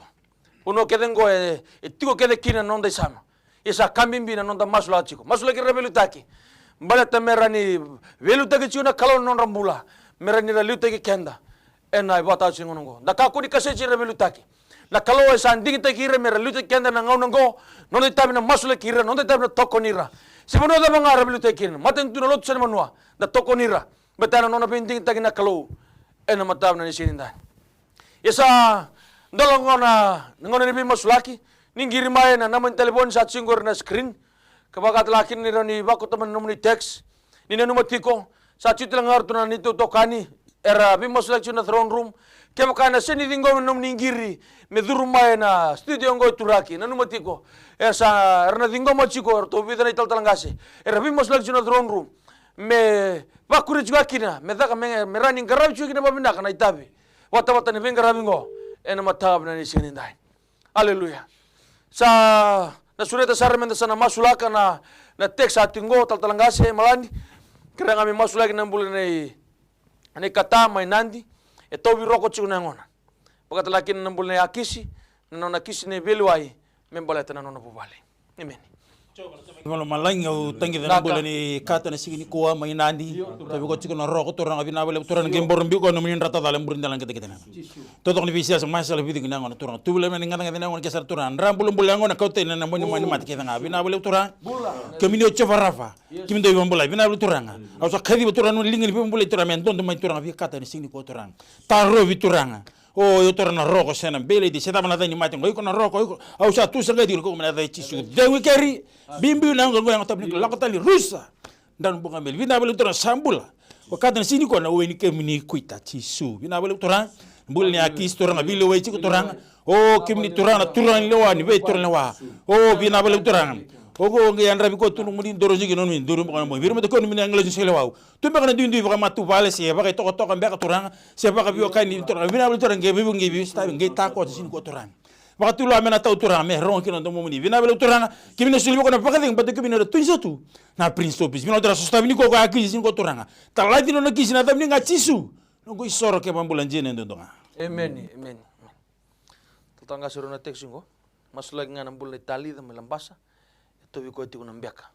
Vanua kece oqo e, e tiko kece kina na noda isama. Ia sa ka bibi na noda masulaka tiko. Masulaki ira na veiliutaki. Baleta me ra ni veiliutaki tiko na Kalou na nodra bula. Me ra ni ra liutaki keda. Ena ivakataotioti ni gauna oqo. Da kakua ni kaseti ira na veiliutaki. Na Kalou e sa digitaki ira me ra liutaki keda na gauna oqo. Noda itavi na masulaki ira, noda itavi na tokoni ira. Se vanua cava ga ra veiliutaki kina. Matanitu, na lotu se na vanua. Da tokoni ira. Baleta na nona veidigitaki na Kalou. Ena mataka vinaka ni siga nidai. Ia sa dola oqo na, na gauna ni veimasulaki. Ni qiri mai ena naba ni talevoni sa tiko qori na screen. Ka vakatalega kina ni rawa ni vakauta mai na nomuni text. Ni nanuma tiko, sa tiko tale ga o ratou na neitou itokani era veimasulaki tiko na throne room. Kevaka ena sega ni ciqoma na nomuni qiri me curu mai ena studio oqo e Turaki, nanuma tiko, e sa, era na ciqoma tiko o ratou vica na italatala qase era veimasulaki tiko na throne room, me vakuria tiko kina, me caka, me, me rawa ni qaravi tiko kina vakavinaka na itavi vatavata ni veiqaravi oqo ena mataka vinaka ni siga nidai. Aleluya. Sa na sureta sara meda sa na masulaka na, na text a tiko qo, talatala qase Malani. Kerea ga me masulaki na bula nei, nei Kata mai Nadi. E tauvi roko tiko na yagona. Vakatale kina na bula nei Akisi, na nona kisi ni veilewai me baleta na nona vuvale. Emeni. Golo malagi, au tagica na bula ni Kata na siga nikua mai Nadi. Tauvi koya tiko na roko, Turaga, vinaka vakalevu Turaga, qai boro biu koya nomuni dra tacala e buri dela na ketekete na. Totoko ni veisiasa, masala vici na yagona Turaga. Tuvula mai na gacagaca na yagona ke sara Turaga. Dra bulabula yagona, kauta ina na moni mani mata kece ga. Vinaka vakalevu Turaga. Kemuni o Jiova Rafa. Kemuni dau ivakabulai. Vinaka vakalevu Turaga. Au sa kaciva Turaga na liga ni veivakabulai Turaga me dodo mai Turaga vei Kata na siga nikua Turaga. Tarovi Turaga. O, io Turaga na roko se na beleti, se cava na ca ni mate, qo iko na roko, iko, au sa tu saqai tiko iko mai na yaca i Jisu. Cegu i keri, biubiu na yago, qo yago tabu ni lako tali, rusa. Drau ni buka beli, vinaka vakalevu Turaga sa bula. Vakataki na siga nikua na wai ni kemuni kuita Jisu. Vinaka vakalevu Turaga, bula ni Akisi Turaga, veilewai tiko Turaga. O, kemuni Turaga na Turaga ni lewa, ni veituraga lewa. O, vinaka vakalevu Turaga. O, qo qai yadravi koya tu nomuni doro jiki nomuni doro buka na boi. Viri mata koya nomuni agilosi ni sega ni lewau. Tu beka na duidui vakamatavuvale, se vakaitokatoka beka Turaga, se vakaveiwekani Turaga, vinaka vakalevu Turaga, qai veivuke, qai veisotavi, qai takoto sega nikua Turaga. Vakatulewa me na tau Turaga, me rogo kina na domomu ni, vinaka vakalevu Turaga, kemuni na soli vei koya na vakacegu, baleta kemuni na Tui Sotu, na Prince of Peace, vinaka Turaga, sotavi nikua koya a kisi sega nikua Turaga, talati nona kisi na yacamuni ga Jisu, noqu isoro kei vakabula dina e dodonu ga. Emeni, emeni. Talatala qase, rua na text qo, masulaki ga na bula nei Talica mai Labasa, e tauvi koya tiko na beka.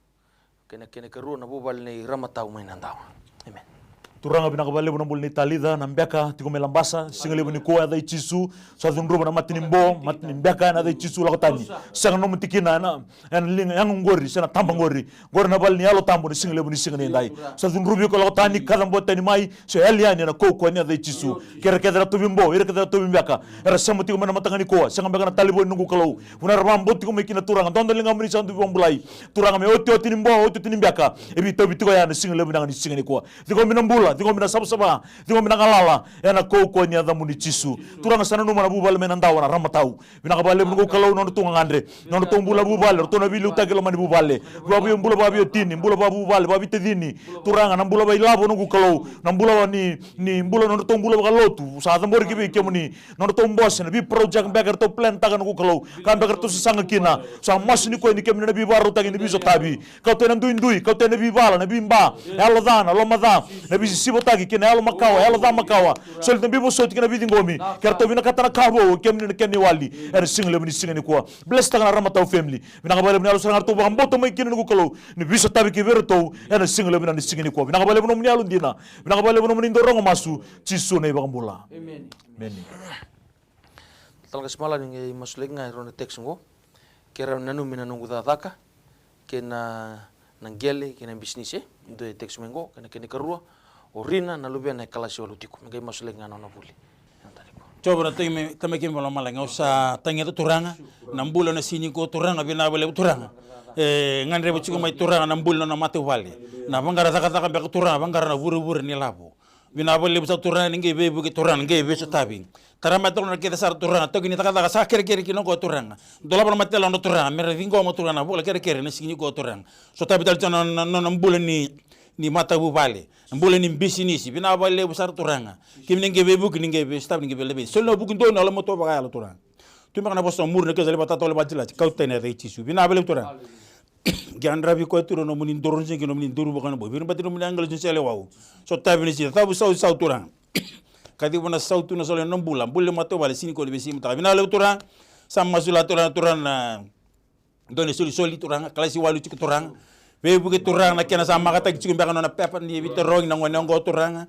Kei na kena ikarua na vuvale nei Ramatau mai Nadawa. Emeni. Turaga, vinaka vakalevu na bula nei Talica, na beka tiko mai Labasa, siga levu nikua yaca i Jisu, sa cudruva na mate ni bo, mate ni beka ena yaca i Jisu, lako tani. Sega na nomu tikina ena, ena liga yago qori, se na taba qori. Qori na vale ni Yalo Tabu na siga levu ni siga nidai. Sa cudruvi iko, lako tani, kacabote tani mai, se yali yani ena kaukauwa ni yaca i Jisu. Kei ira kece era tauvi bo, ira kece era tauvi beka, era sema tiko mai na mataka nikua, sega beka na talevoni noqu Kalou. Vanua era vakabauta tiko mai kina Turaga, dodo na ligamuni sa dui vakabulai. Turaga, me otioti ni bo, otioti ni beka e veitauvi tiko ya na siga levu vinaka ni siga nikua. Ciqomi na bula, ciqomi na savasava, ciqomi na galala ena kaukauwa ni yacamuni Jisu. Turaga, sa nanuma na vuvale mai Nadawa na Ramatau. Vinaka vakalevu noqu Kalou na nodratou gagadre, na nodratou bula vuvale, ratou na veiliutaki e loma ni vuvale. Vakaveibu-, bula vakaveiwatini, bula vakavuvale, vakaveitatacini. Turaga, na bula vakailavo noqu Kalou, na bula ni, ni bula, na nodratou bula vakalotu sa cabori ki vei kemuni. Na nodratou bose, na vei project beka eratou plan-taka noqu Kalou, ka beka eratou sasaga kina. Sa masu nikua ni kemuni na veivakarautaki, na veisotavi. Kauta na duidui, kauta na veivala, na veiba, na yalo ca, na loma ca, na veisisivotaki kei na yalo makawa, yalo ca makawa. Soli na veivosoti kei na veiciqomi, ke ratou vinakata na ka vou, o kemuni na kena iwali ena siga levu ni siga nikua. Bless-taka na Ramatau family. Vinaka vakalevu na yalo sara ga ratou vakabauta mai kina noqu Kalou, ni veisotavi ki vei iratou ena siga levu vinaka ni siga nikua. Vinaka vakalevu nomuni yalodina. Vinaka vakalevu nomuni dau rogo masu. Jisu na iVakabula. Emeni. Talatala qase Malani, qai masulaki ga e rua na text qo. Kerea me nanumi na noqu cakacaka kei na, na qele kei na bisinisi, e dua e text mai qo, kei na kena ikarua, o Rina na luvena e kalasi walu tiko, me qai masulaki ga na nona vuli. Jiova na Tamai, Tamai keimami vakalomalagi, au sa tagica Turaga na bula na siga nikua Turaga, vinaka vakalevu Turaga. E gadreva tiko mai Turaga na bula na nona matavuvale, na vaqara cakacaka beka Turaga, vaqara na vurevure ni lavo. Vinaka vakalevu sara Turaga ni qai veivuke Turaga, ni qai veisotavi. Tara mai Turaga na kece sara Turaga, toki ni cakacaka sa kerekere kina oqo Turaga. Dolava na mate yalodra Turaga, me ra ciqoma Turaga na vola kerekere na siga nikua Turaga. Sotavi tale Turaga na, na, na, na bula ni, ni matavuvale, na bula ni bisinisi. Vinaka vakalevu sara Turaga. Kemuni ni qai veivuke, ni qai veisotavi, ni qai veilaveti. Soli na vuku donu, yalomatua vakayalo Turaga. Tu beka na vosa muri na kena sa levu tatau, levu jilaji, kauta na yaca i Jisu. Vinaka vakalevu Turaga. Qai yadravi koya tu na nomuni doro jigi, nomuni duru vaka na boi. Viri bati nomuni agilosi ni sega ni lewau. Sotavi ni sega, cavu sau, sau Turaga. Kaciva na sautu na solo ena bula, bula ni matavuvale, siga nikua ni veisiga mataka. Vinaka vakalevu Turaga. Sa masulaka Turaga, Turaga na dua na isolisoli Turaga, kalasi walu tiko Turaga. Veivuke Turaga na kena sa makataki tiko beka na nona pepa ni veitarogi na gone oqo Turaga.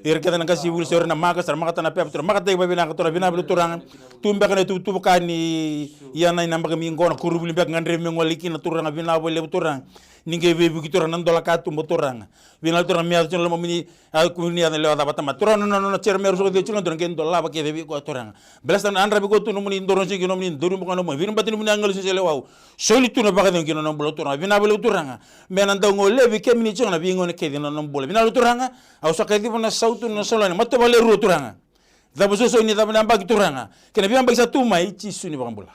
Ira kece na qasenivuli se ira na maka, sa ra makata na pepa Turaga, makataki vakavinaka Turaga, vinaka vakalevu Turaga. Tu beka na ituvatuva ka ni yana ina baka mai qo na koronivuli beka gadrevi me gole kina Turaga, vinaka vakalevu Turaga. Ni qai veivuke Turaga na dola katuba Turaga. Vinaka Turaga me yaco tiko na lomamuni, a kua ni yaco na lewa ca vata mai Turaga, na nona, nona chair me ra soko tiko Turaga, qai dolava kece vei koya Turaga. Bless-taka na, yadravi koya tu nomuni doro jigi, nomuni duru vaka na boi. Viri bati nomuni agilosi ni sega ni lewau. Soli tu na vakacegu ki na nona bula Turaga. Vinaka vakalevu Turaga. Me na dau golevi kemuni tiko na veigauna kece na nona bula. Vinaka vakalevu Turaga. Au sa kaciva na sautu na solo ena matavuvale e rua Turaga. Cava soso ni cava na yabaki Turaga. Kei na veiyabaki sa tu mai, Jisu ni vakabula.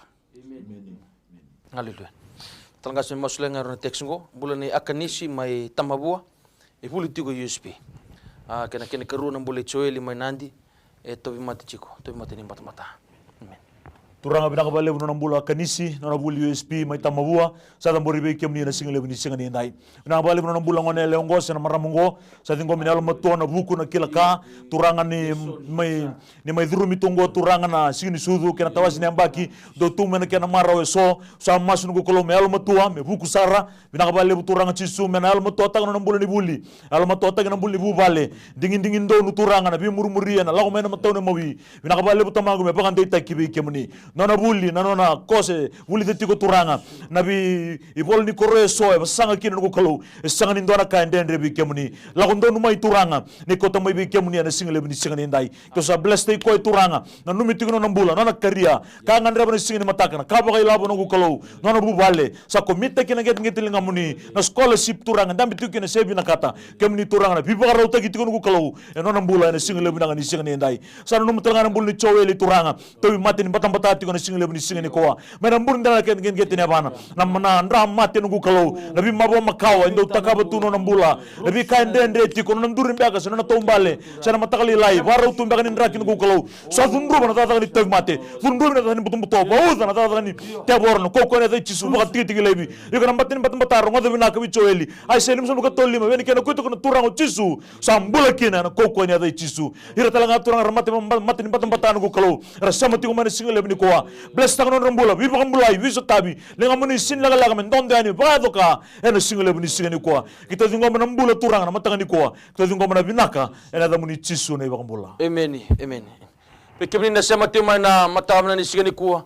Aleluya. Tala ga se masulai ga rau na text qo, bula ni Akanisi mai Tamavua, e vuli tiko e U S P. A, kei na kena ikarua na bula i Joeli mai Nadi, e tauvimate tiko, tauvimate ni batabata. Amen. Turaga vinaka vakalevu na nona bula Akanisi, na nona vuli U S P mai Tamavua, sa cabori vei kemuni ena siga levu ni siga ni dai. Vinaka vakalevu na nona bula gone yalewa oqo se na marama oqo, sa ciqomi na yalomatua na vuku na kila ka, Turaga ni mai Ni mai curumi tu oqo Turaga na siga ni sucu kei na tawase ni yabaki, dou tu mai na kena marau eso, sa masu noqu Kalou me yalomatua, me vuku sara, vinaka vakalevu Turaga Jisu, me na yalomatuataka na nona bula ni vuli, yalomatuataki na bula ni vuvale, digidigi donu Turaga na veimurimuria, na lako mai na matau na mawi, vinaka vakalevu Tamaqu me vakadeitaki vei kemuni. Nona vuli, na nona kose, vulica tiko Turaga, na vei ivola ni koro eso, e vasaga kina noqu Kalou, e sega ni dua na ka e dredre vei kemuni. Lako donu mai Turaga, ni kauta mai vei kemuni ena siga levu ni siga ni dai. Keu sa bless-taki koya Turaga. Nanumi tiko na nona bula, na nona career. Ka gadreva na siga ni mataka, na ka vakailavo noqu Kalou. Na nona vuvale. Sa commit-taki na qeteqete ligamuni. Na scholarship Turaga, dabe tiko kina se vinakata. Kemuni Turaga na veivakarautaki tiko noqu Kalou. Ena nona bula, ena siga levu vinaka ni siga ni dai. Sa nanuma tale ga na bula ni Joeli Turaga. Tauvimate ni batabata tiko na siga levu ni siga nikua. Mai na bula dela na kena qeteqete ni yavana. Na, na dra mate noqu Kalou. Na veimavoa makawa, e dau takava tu nona bula. Na veika e dredre tiko, nona duri beka, se nona taubale. Sa na mataka lailai, varau tu beka ni draki noqu Kalou. Sa cudruva na cakacaka ni tauvimate. Cudruvi na cakacaka ni butobuto. Vauca na cakacaka ni tevoro na kaukaua ni yaca i Jisu. Vakatikitiki laivi. Iko na bata ni batabata, rogoca vinaka vei Joeli. Aisea limasagavulu ka tolu lima, vei ni kena kuitaka na Turaga o Jisu. Sa bula kina ena kaukaua ni yaca i Jisu. Ira tale ga Turaga era mate, mate ni batabata noqu Kalou. Era sema tiko mai na siga levu nikua. Bless-taka na nodra bula. Veivakabulai, veisotavi. Ligamuni sega ni lekaleka me dodo yani. Vakayaco ka ena siga levu ni siga nikua. Keitou ciqoma na bula Turaga na mataka nikua. Keitou ciqoma na vinaka ena yacamuni Jisu na iVakabula. Emeni, emeni. Vei kemuni na sema tiko mai na mataka vinaka ni siga nikua.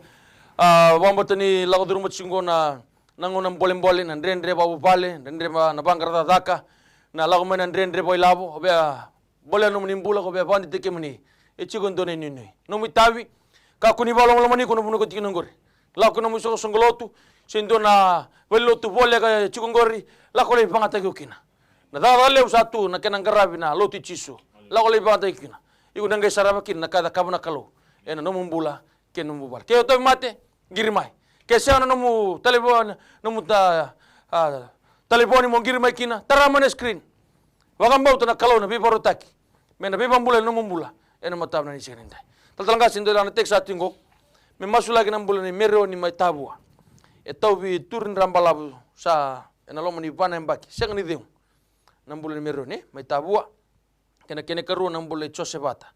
A, vakabauta ni lako curuma tiko na, na gauna bolebole, na dredre vakavuvale, dredre va, na vaqara cakacaka, na lako mai na dredre vakailavo, via bolea nomuni bula, ko via vakadeitaki kemuni. E tiko e dua na inuinui. Nomu itavi, kakua ni vakalomalomani iko na vanua ko tiko kina oqori. Lako ki nomu isoqosoqo lotu, se dua na valenilotu voleka e tiko oqori, lako lai vakayagataki iko kina. Na cakacaka levu sa tu na kena qaravi na lotu i Jisu. Lako lai vakayagataki iko kina. Iko na qai sarava kina na ka e cakava na Kalou ena nomu bula kei na nomu vuvale. Ke o tauvimate, qiri mai. Ke sega na nomu talevoni, nomu ta, a, talevoni mo qiri mai kina, tara mai na screen. Vakabauta na Kalou na veivakarautaki me na veivakabulai na nomu bula ena mataka vinaka ni siga nidai. Talatala qase, dua na text sa tiko qo. Me masulaki na bula nei Mereoni mai Tavua. E tauvi turi dra balavu sa ena loma ni va na yabaki. Sega ni cegu. Na bula nei Mereoni mai Tavua. Kei na kena ikarua na bula i Josevata.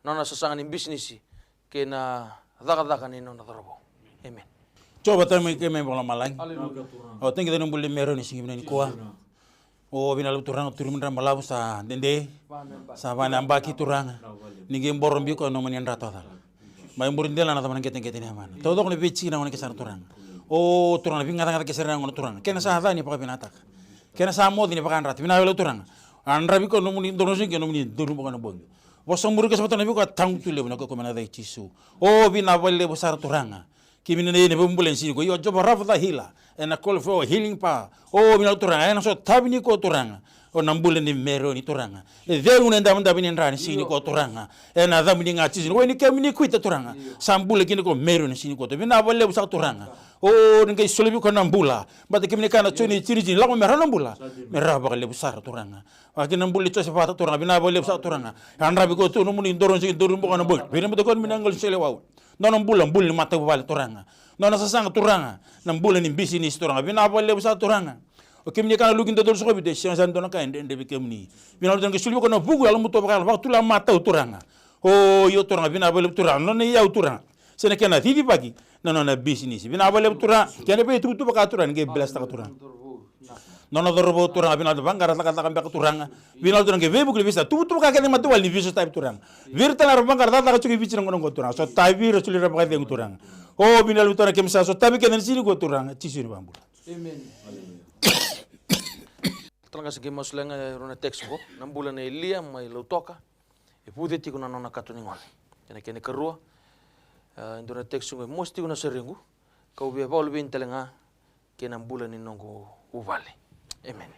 Nona sasaga ni bisinisi kei na cakacaka ni nona cauravou. Emeni. Jiova Tamai keimami vakalomalagi. Aleluya. Au tagica na bula i Mereoni siga vinaka nikua. O vinaka Turaga, turi dra balavu sa dede. Sa va na yabaki Turaga. Ni qai boro biko na nomuni dra tawacala. Mai muri dela na cava na qeteqete ni yavana. Taucoko na veitiki na gone ke sara Turaga. O Turaga na veigacagaca ke sara na gone Turaga. Kena sa ca ni vakavinakataka. Kena sa moce ni vakayadrata. Vinaka vakalevu Turaga. Yadravi koya nomuni doro na siga, nomuni doro boka na bogi. Vosa muri koya sa vata na viko a tagutu levu na koya ko me na yaca i Jisu. O vinaka vakalevu sara Turaga. Kemuni na iyau ni vakabulai ni siga nikua. Io Jiova Rafa the healer. Ena call for healing power. O vinaka Turaga. Ena sotavi ni koya Turaga. O na bula ni Mereoni Turaga. E cegu na idavodavo ni dra ni siga nikua Turaga. Ena yacamuni ga Jisu. Ni koya ni kemuni kuita Turaga. Sa bula kina ko Mereoni siga nikua. Vinaka vakalevu sara Turaga. O ni qai soli vei koya na bula. Baleta kemuni kaya na Joni tini tini, lako me rawa na bula. Me rawa vakalevu sara Turaga. Vaka kina na bula i Josevata Turaga, vinaka vakalevu sara Turaga. Yadravi koya tu nomuni doro na siga, doro boka na bogi. Vei na bata koya nomuni qalo sele wau. Nona bula, bula ni matavuvale Turaga. Nona sasaga Turaga. Na bula ni bisinisi Turaga. Vinaka vakalevu sara Turaga. O kemuni kaya na Luke dua tolu soko vitu, e sega sara ni dua na ka e dredre vei kemuni. Vinaka Turaga, qai soli vei koya na vuku yalomatua vakayalo, vakatula matau Turaga. O io Turaga, vinaka vakalevu Turaga. Nona iyau Turaga. Se na kena cicivaki na nona bisinisi. Vinaka vakalevu Turaga. Kena veituvatuva ka Turaga, ni qai bless-taka Turaga. Nona cauravou Turaga, vinaka Turaga, vaqara cakacaka beka Turaga. Vinaka Turaga, qai veivuke ni veisa. Tuvatuva ka kece matavuvale ni veisotavi Turaga. Vei ira tale ga era vaqara cakacaka tiko e Viti na gauna oqo Turaga. Sotavi ira, soli ira vakacegu Turaga. O vinaka vakalevu Turaga, keimami sa sotavi kece na siga nikua Turaga. Jisu ni vakabula. Emeni. Tala ga sa qai masulaka e rua na text qo. Na bula nei Lia mai Lautoka. E vuce tiko na nona kato ni gone. Kei na kena ikarua, e dua na text qo, e mosi tiko na sariqu, kau via vakaluveni tale ga kei na bula ni noqu vuvale. Emeni.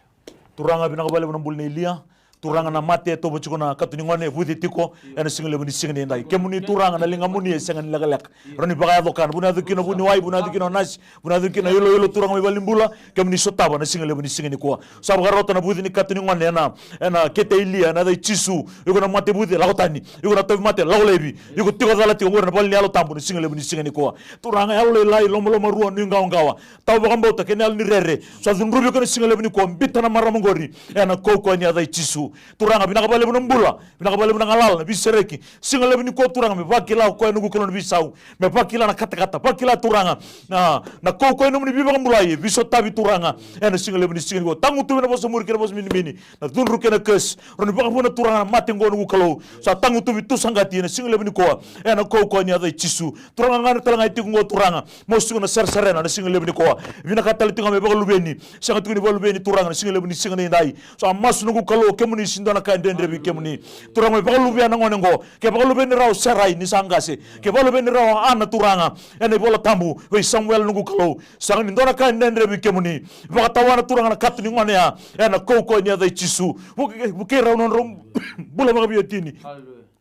Turaga vinaka vakalevu na bula nei Lia. Turaga, na mate e tauva tiko na kato ni gone, e vuce tiko ena siga levu ni siga ni dai. Kemuni Turaga, na ligamuni e sega ni lekaleka. Rawa ni vakayaco ka, na vuna yaco kina vuniwai, vuna yaco kina o nasi, vuna yaco kina iloilo, Turaga, mai valenibula. Kemuni sotava na siga levu ni siga nikua. Sa vakarota na vuce ni kato ni gone ena, ena kete ilia, ena yaca i Jisu. Iko na mate vuce, lako tani. Iko na tauvimate, lako laivi. Iko tiko cala tiko qori ena vale ni Yalo Tabu na siga levu ni siga nikua. Turaga, yalolailai, lomalomarua, nuiqawaqawa, tawa vakabauta kei na yalo ni rere, sa cudruvi iko ena siga levu nikua. Biuta na marama qori ena kaukauwa ni yaca i Jisu. Turaga, vinaka vakalevu na bula, vinaka vakalevu na galala, na veisereki. Siga levu nikua, Turaga, me vakila o koya, noqu Kalou, na veisau, me vakila na katakata, vakila, Turaga, na, na kaukauwa ni nomuni veivakabulai e veisotavi, Turaga, ena siga levu ni siga nikua. Tagutuvi na vosa muri kei na vosa minimini, na cudru kei na curse. Rawa ni vakavuna, Turaga, na mate qo, noqu Kalou, sa tagutuvi tu saqati ena siga levu nikua ena kaukauwa ni yaca i Jisu. Turaga, gadre tale ga e tiko qo, Turaga, mosi tiko na saresarena na siga levu nikua. Vinakata tale tiko ga me vakaluveni, sega tiko ni vakaluveni, Turaga, na siga levu ni siga ni dai. Sa masu, noqu Kalou, kemuni, sega ni dua na ka e dredre vei kemuni. Turaga, me vakaluveni na gone qo. Ke vakaluveni rawa o Serai ni sa qase, ke vakaluveni rawa o Ana, Turaga, ena iVola Tabu vei Samuela, noqu Kalou, sega ni dua na ka e dredre vei kemuni. Vakatawana, Turaga, na kato ni gone ya ena kaukauwa ni yaca i Jisu. Vukei, vukei rau na nodrau bula vakaveiwatini,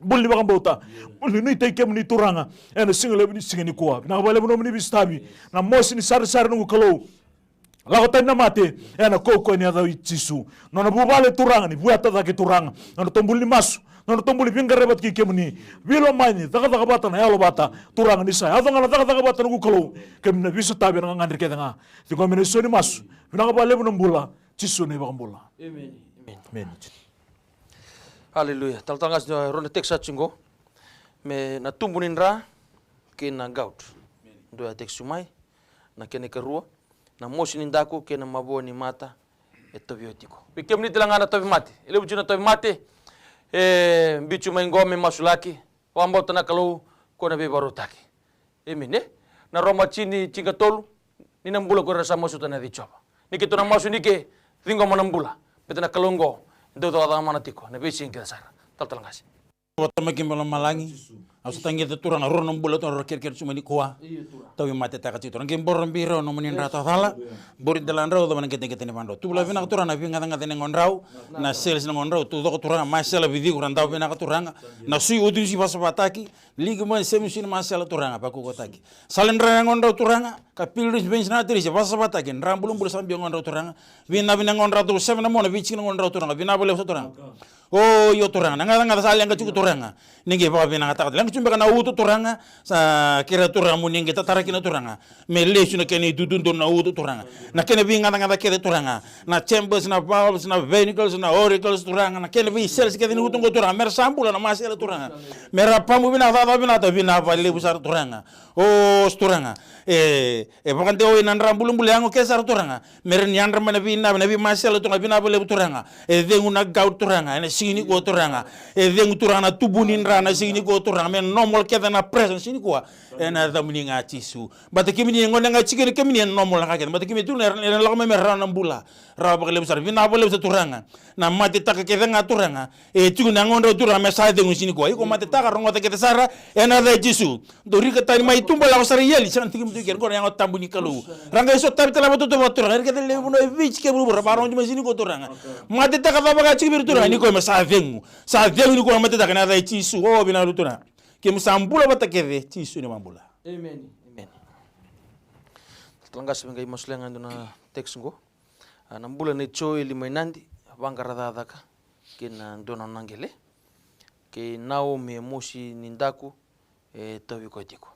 bula ni vakabauta, bula ni nuitaki kemuni, Turaga, ena siga levu ni siga nikua. Vinaka vakalevu na nomuni veisotavi, na mosi ni saresare, noqu Kalou. Lako tani na mate ena kaukauwa ni yaca i Jisu. Nona vuvale, Turaga, ni vueta cake, Turaga, nodratou bula ni masu, nodratou bula ni veiqaravi vata kei kemuni. Veilomani, cakacaka vata na yalo vata, Turaga, ni sa yaco ga na cakacaka vata, noqu Kalou, kemuni na veisotavi ena gagadre kece ga. Ciqomi ena iso ni masu. Vinaka vakalevu na bula, Jisu na iVakabula. Emeni. Emeni. Aleluya. Talatala Qase, rua na text sa tu qo. Me na tubu ni dra kei na gout. Dua ya text mai. Na kena ikarua, na mosi ni daku kei na mavoa ni mata e tauvi iko tiko. Vei kemuni tale ga na tauvimate, e levu tiko na tauvimate e biu tiko mai qo me masulaki. Vakabauta na Kalou, ko na veivakarautaki. Emeni, e? Na Roma tini, tinikatolu, ni na bula ko ira sa masuta na yaca i Jiova. Ni keitou na masu ni ke, ciqoma na bula. Baleta na Kalou oqo e dau cakacaka mana tiko ena veisiga kece sara. Talatala Qase. Vata mai kei lomalagi, au sa tagica, Turaga, rua na bula, Turaga, rau kerekere tu mai nikua. Tauvimate taka tiko, Turaga, qai boro biro na nomuni dra tawacala. Bori dela drau, yacova na qeteqete ni vadrau. Tuvula vinaka, Turaga, na veigacagaca ni gadrau, na sales ni gadrau, tu coko, Turaga, masela vei ciko ra dau vinaka, Turaga. Na sui, oti ni sui, vasavataki. Liki mai, semi sui ni masela, Turaga, vakaukauwataki. Sala ni dra na gadrau, Turaga, ka pili ni bench na atiri, vasavataki. Dra bulabula sa biu gadrau, Turaga. Vinaka, vinaka gadrau, tu seve na mona, veitiki na gadrau, Turaga. Vinaka vakalevu sa, Turaga. O io, Turaga, na gacagaca sa leqa tiko, Turaga. Ni qai vakavinakataka, leqa tiko beka na uto, Turaga. Sa kerea, Turaga, mo ni qai tatara kina, Turaga, me lesu na kena itutu donu na uto, Turaga. Na kena veigacagaca kece, Turaga, na chambers, na valves, na ventricles, na auricles, Turaga, na kena vei cells kece ni uto qo, Turaga, me ra sa bula na masela, Turaga. Me ra pamu vinaka, cakacaka vinaka, vinaka vakalevu sara, Turaga. O, Turaga, e, e vakadewa na dra bulabula yago kece sara, Turaga. Me rawa ni yadra mai na veinavi, na veimasela, Turaga, vinaka vakalevu, Turaga. E cegu na gout, Turaga, ena siga nikua, Turaga. E cegu, Turaga, na tubu ni dra na siga nikua, Turaga. Me normal kece na pressure na siga nikua, ena yacamuni ga, Jisu. Baleta kemuni, e gone ga tiko kina kemuni, e normal na ka kece. Baleta kemuni, Turaga, era, era lako mai me rawa na bula. Rawa vakalevu sara, vinaka vakalevu sara, Turaga. Na matetaka kece ga, Turaga, e tiko na yagodrau, Turaga, me sa cegu na siga nikua. Iko matetaka, rogoca kece sara ena yaca i Jisu. Dou rika tani mai tuba, lako sara i eli, sega ni tiki mutu i keri. Qo na Yago Tabu ni Kalou. Ra qai sotavi tale vakatautauvata, Turaga, era kece levu na vei tiko e vuravura, vakarogo tiko mai, siga nikua, Turaga. Matetaka cava ga tiko vei ira, Turaga, ni koya me sa cegu. Sa cegu nikua na matetaka ena yaca i Jisu. O, vinaka, Turaga. Keimami sa bula vata kece, Jisu na iVakabula. Emeni. Emeni. Talatala Qase, me qai masulaka ga e dua na text qo. A, na bula nei Joeli mai Nadi, vaqara cakacaka kei na dua na nona qele. Kei Naomi, e mosi ni daku e tauvi koya tiko.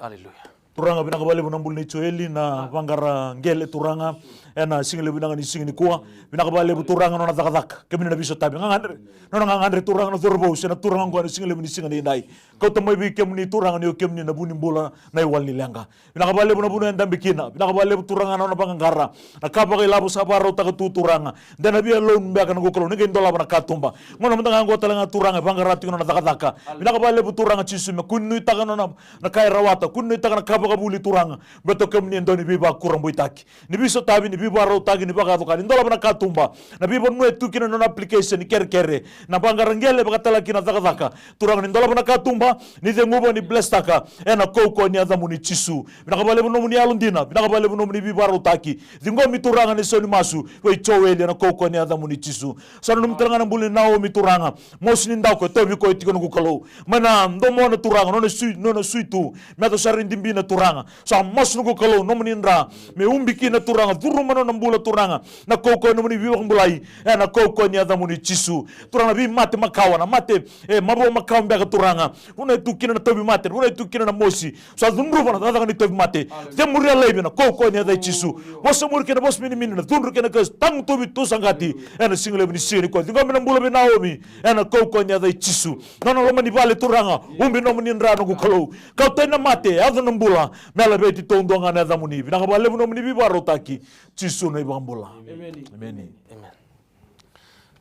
Aleluya. Turaga, vinaka vakalevu na bula nei Joeli, na vaqara qele, Turaga, ena siga levu vinaka ni siga nikua. Vinaka vakalevu, Turaga, nona cakacaka. Kemuni na veisotavi, gagadre. Nona gagadre, Turaga, na cauravou se na turaga oqo ena siga levu ni siga nidai. Kauta mai vei kemuni, Turaga, ni o kemuni na vu ni bula, na iwali ni leqa. Vinaka vakalevu na vanua e dabe kina. Vinaka vakalevu, Turaga, na nona vaqaqara. Na ka vakailavo sa vakarautaka tu, Turaga. De na via loan beka, noqu Kalou, ni qai dolava na katuba. Gauna mada ga oqo tale ga, Turaga, e vaqara tiko na nona cakacaka. Vinaka vakalevu, Turaga Jisu, me kua ni nuitaka na nona, na ka e rawata. Kua ni nuitaka na ka vakavuli Turaga. Baleta o kemuni e dau ni veivakurabuitaki, ni veisotavi, ni veivakarautaki, ni vakayaco ka ni dolava na katuba. Na veivanua e tu kina na nona application ni kerekere, na vaqara qele vakatale kina na cakacaka. Turaga ni dolava na katuba, ni ceguva, ni blesstaka. Ena kaukaua ni yacamuni Jisu. Vinaka vakalevu nomuni yalodina, vinaka vakalevu nomuni veivakarautaki. Ciqomi Turaga na isau ni masu vei Joeli ena kaukaua ni yacamuni Jisu. Sa nanumi tale ga na bula nei Naomi Turaga. Mosi ni daku e tauvi koya tiko noqu Kalou. Mai na domona Turaga, nona sui, nona sui tu. Me yaco sara ni dibina Turaga. Sa masu noqu Kalou, nomuni dra. Me ubi kina Turaga, curuma nona bula Turaga. Na kaukaua nomuni veivakabulai. Ena kaukaua ni yacamuni Jisu. Turaga na veimate makawa, na mate, e, mavoa makawa beka Turaga. Vanua e tu kina na tauvimate, vanua e tu kina na mosi. Sa cudruva na cakacaka ni tauvimate. Cemuria laivi ena kaukaua ni yaca i Jisu. Vosa muri kei na vosa minimini, na cudru kei na kesi, tagutuvi, tusaqati. Ena siga levu ni siga nikua. Ciqomi na bula vei Naomi. Ena kaukaua ni yaca i Jisu. Nona loma ni vale Turaga. Ubi nomuni dra noqu Kalou. Kau tani na mate, yaco na bula. Me laveti taudua ga na yacamuni. Vinaka vakalevu nomuni veivakarautaki. Jisu na iVakabula. Emeni. Emeni. Emeni.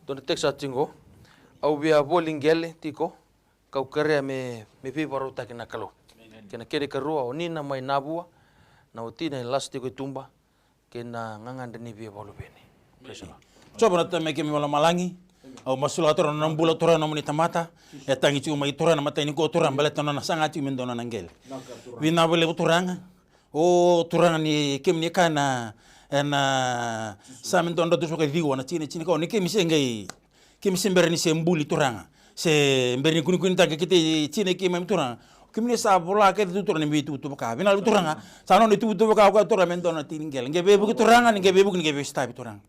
Dua na text sa tiko. Au via voli qele tiko. Kau kerea me, me veivakarautaki na Kalou. Kei na kena ikarua, o Nina mai Navua, na watina e lasa tiko e tuba, kei na gagadre ni via vakaluveni. Praise the Lord. Jiova na Tamai keimami mai lomalagi. Au masulaka Turaga na nona bula Turaga na nomuni tamata. E tagi tiko mai Turaga na matai nikua Turaga baleta na nona saga tiko me dua na nona qele. Vinaka vakalevu Turaga. O Turaga ni kemuni kaya na, ena Same dua na drau tolusagavulu ka ciwa na tikina e tinikaono ni kemi se qai, kemi se bera ni se buli Turaga. Se bera ni kunekunetaki keitou tikina keimami Turaga. Kemuni sa vola kece tu Turaga ni veituvatuva ka. Vinaka vakalevu Turaga. Sa nona ituvatuva ka o koya Turaga me dua na tiki ni qele. Qai veivuke Turaga, ni qai veivuke, ni qai veisotavi Turaga.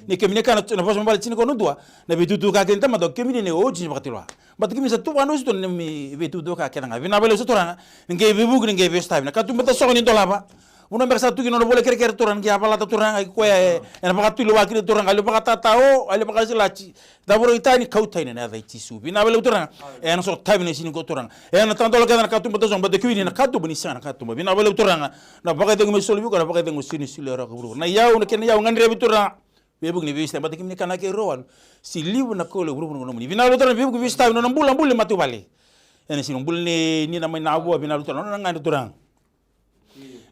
Ni kemuni kaya na vosa mai vale tinikaono dua, na veituvatuva ka kece ni tamata, o kemuni na oti ni vakatulewa. Baleta kemuni sa tu vakadusi tu na neimami veituvatuva ka kece ga. Vinaka vakalevu sa Turaga, ni qai veivuke, ni qai veisotavi. Na katuba tasogo ni dolava. Vanua beka sa tu kina nona ivola kerekere Turaga, ni qai yavalata Turaga, i koya e, ena vakatulewa kina Turaga, a lai vakatatao, a lai vakalasilasi. Cavurai tani, kau tani ena yaca i Jisu. Vinaka vakalevu Turaga, ena sotavi na siga nikua Turaga. Ena tadola kece na katuba tasogo, baleta kemuni na katuba ni sega na katuba. Vinaka vakalevu Turaga, na vakacegu me soli vei koya, na vakacegu sega ni solia rawa ki vuravura. Na iyau, na kena iyau gadrevi Turaga. Veivuke ni veisotavi, baleta kemuni kaya na kena ikarua, se levu na kaulotu e vuravura na nomuni. Vinaka vakalevu Turaga, veivuke veisotavi, nona bula, bula ni matavuvale. Ena siga ni bula nei Nina mai Navua, vinaka vakalevu Turaga, nona gagadre Turaga.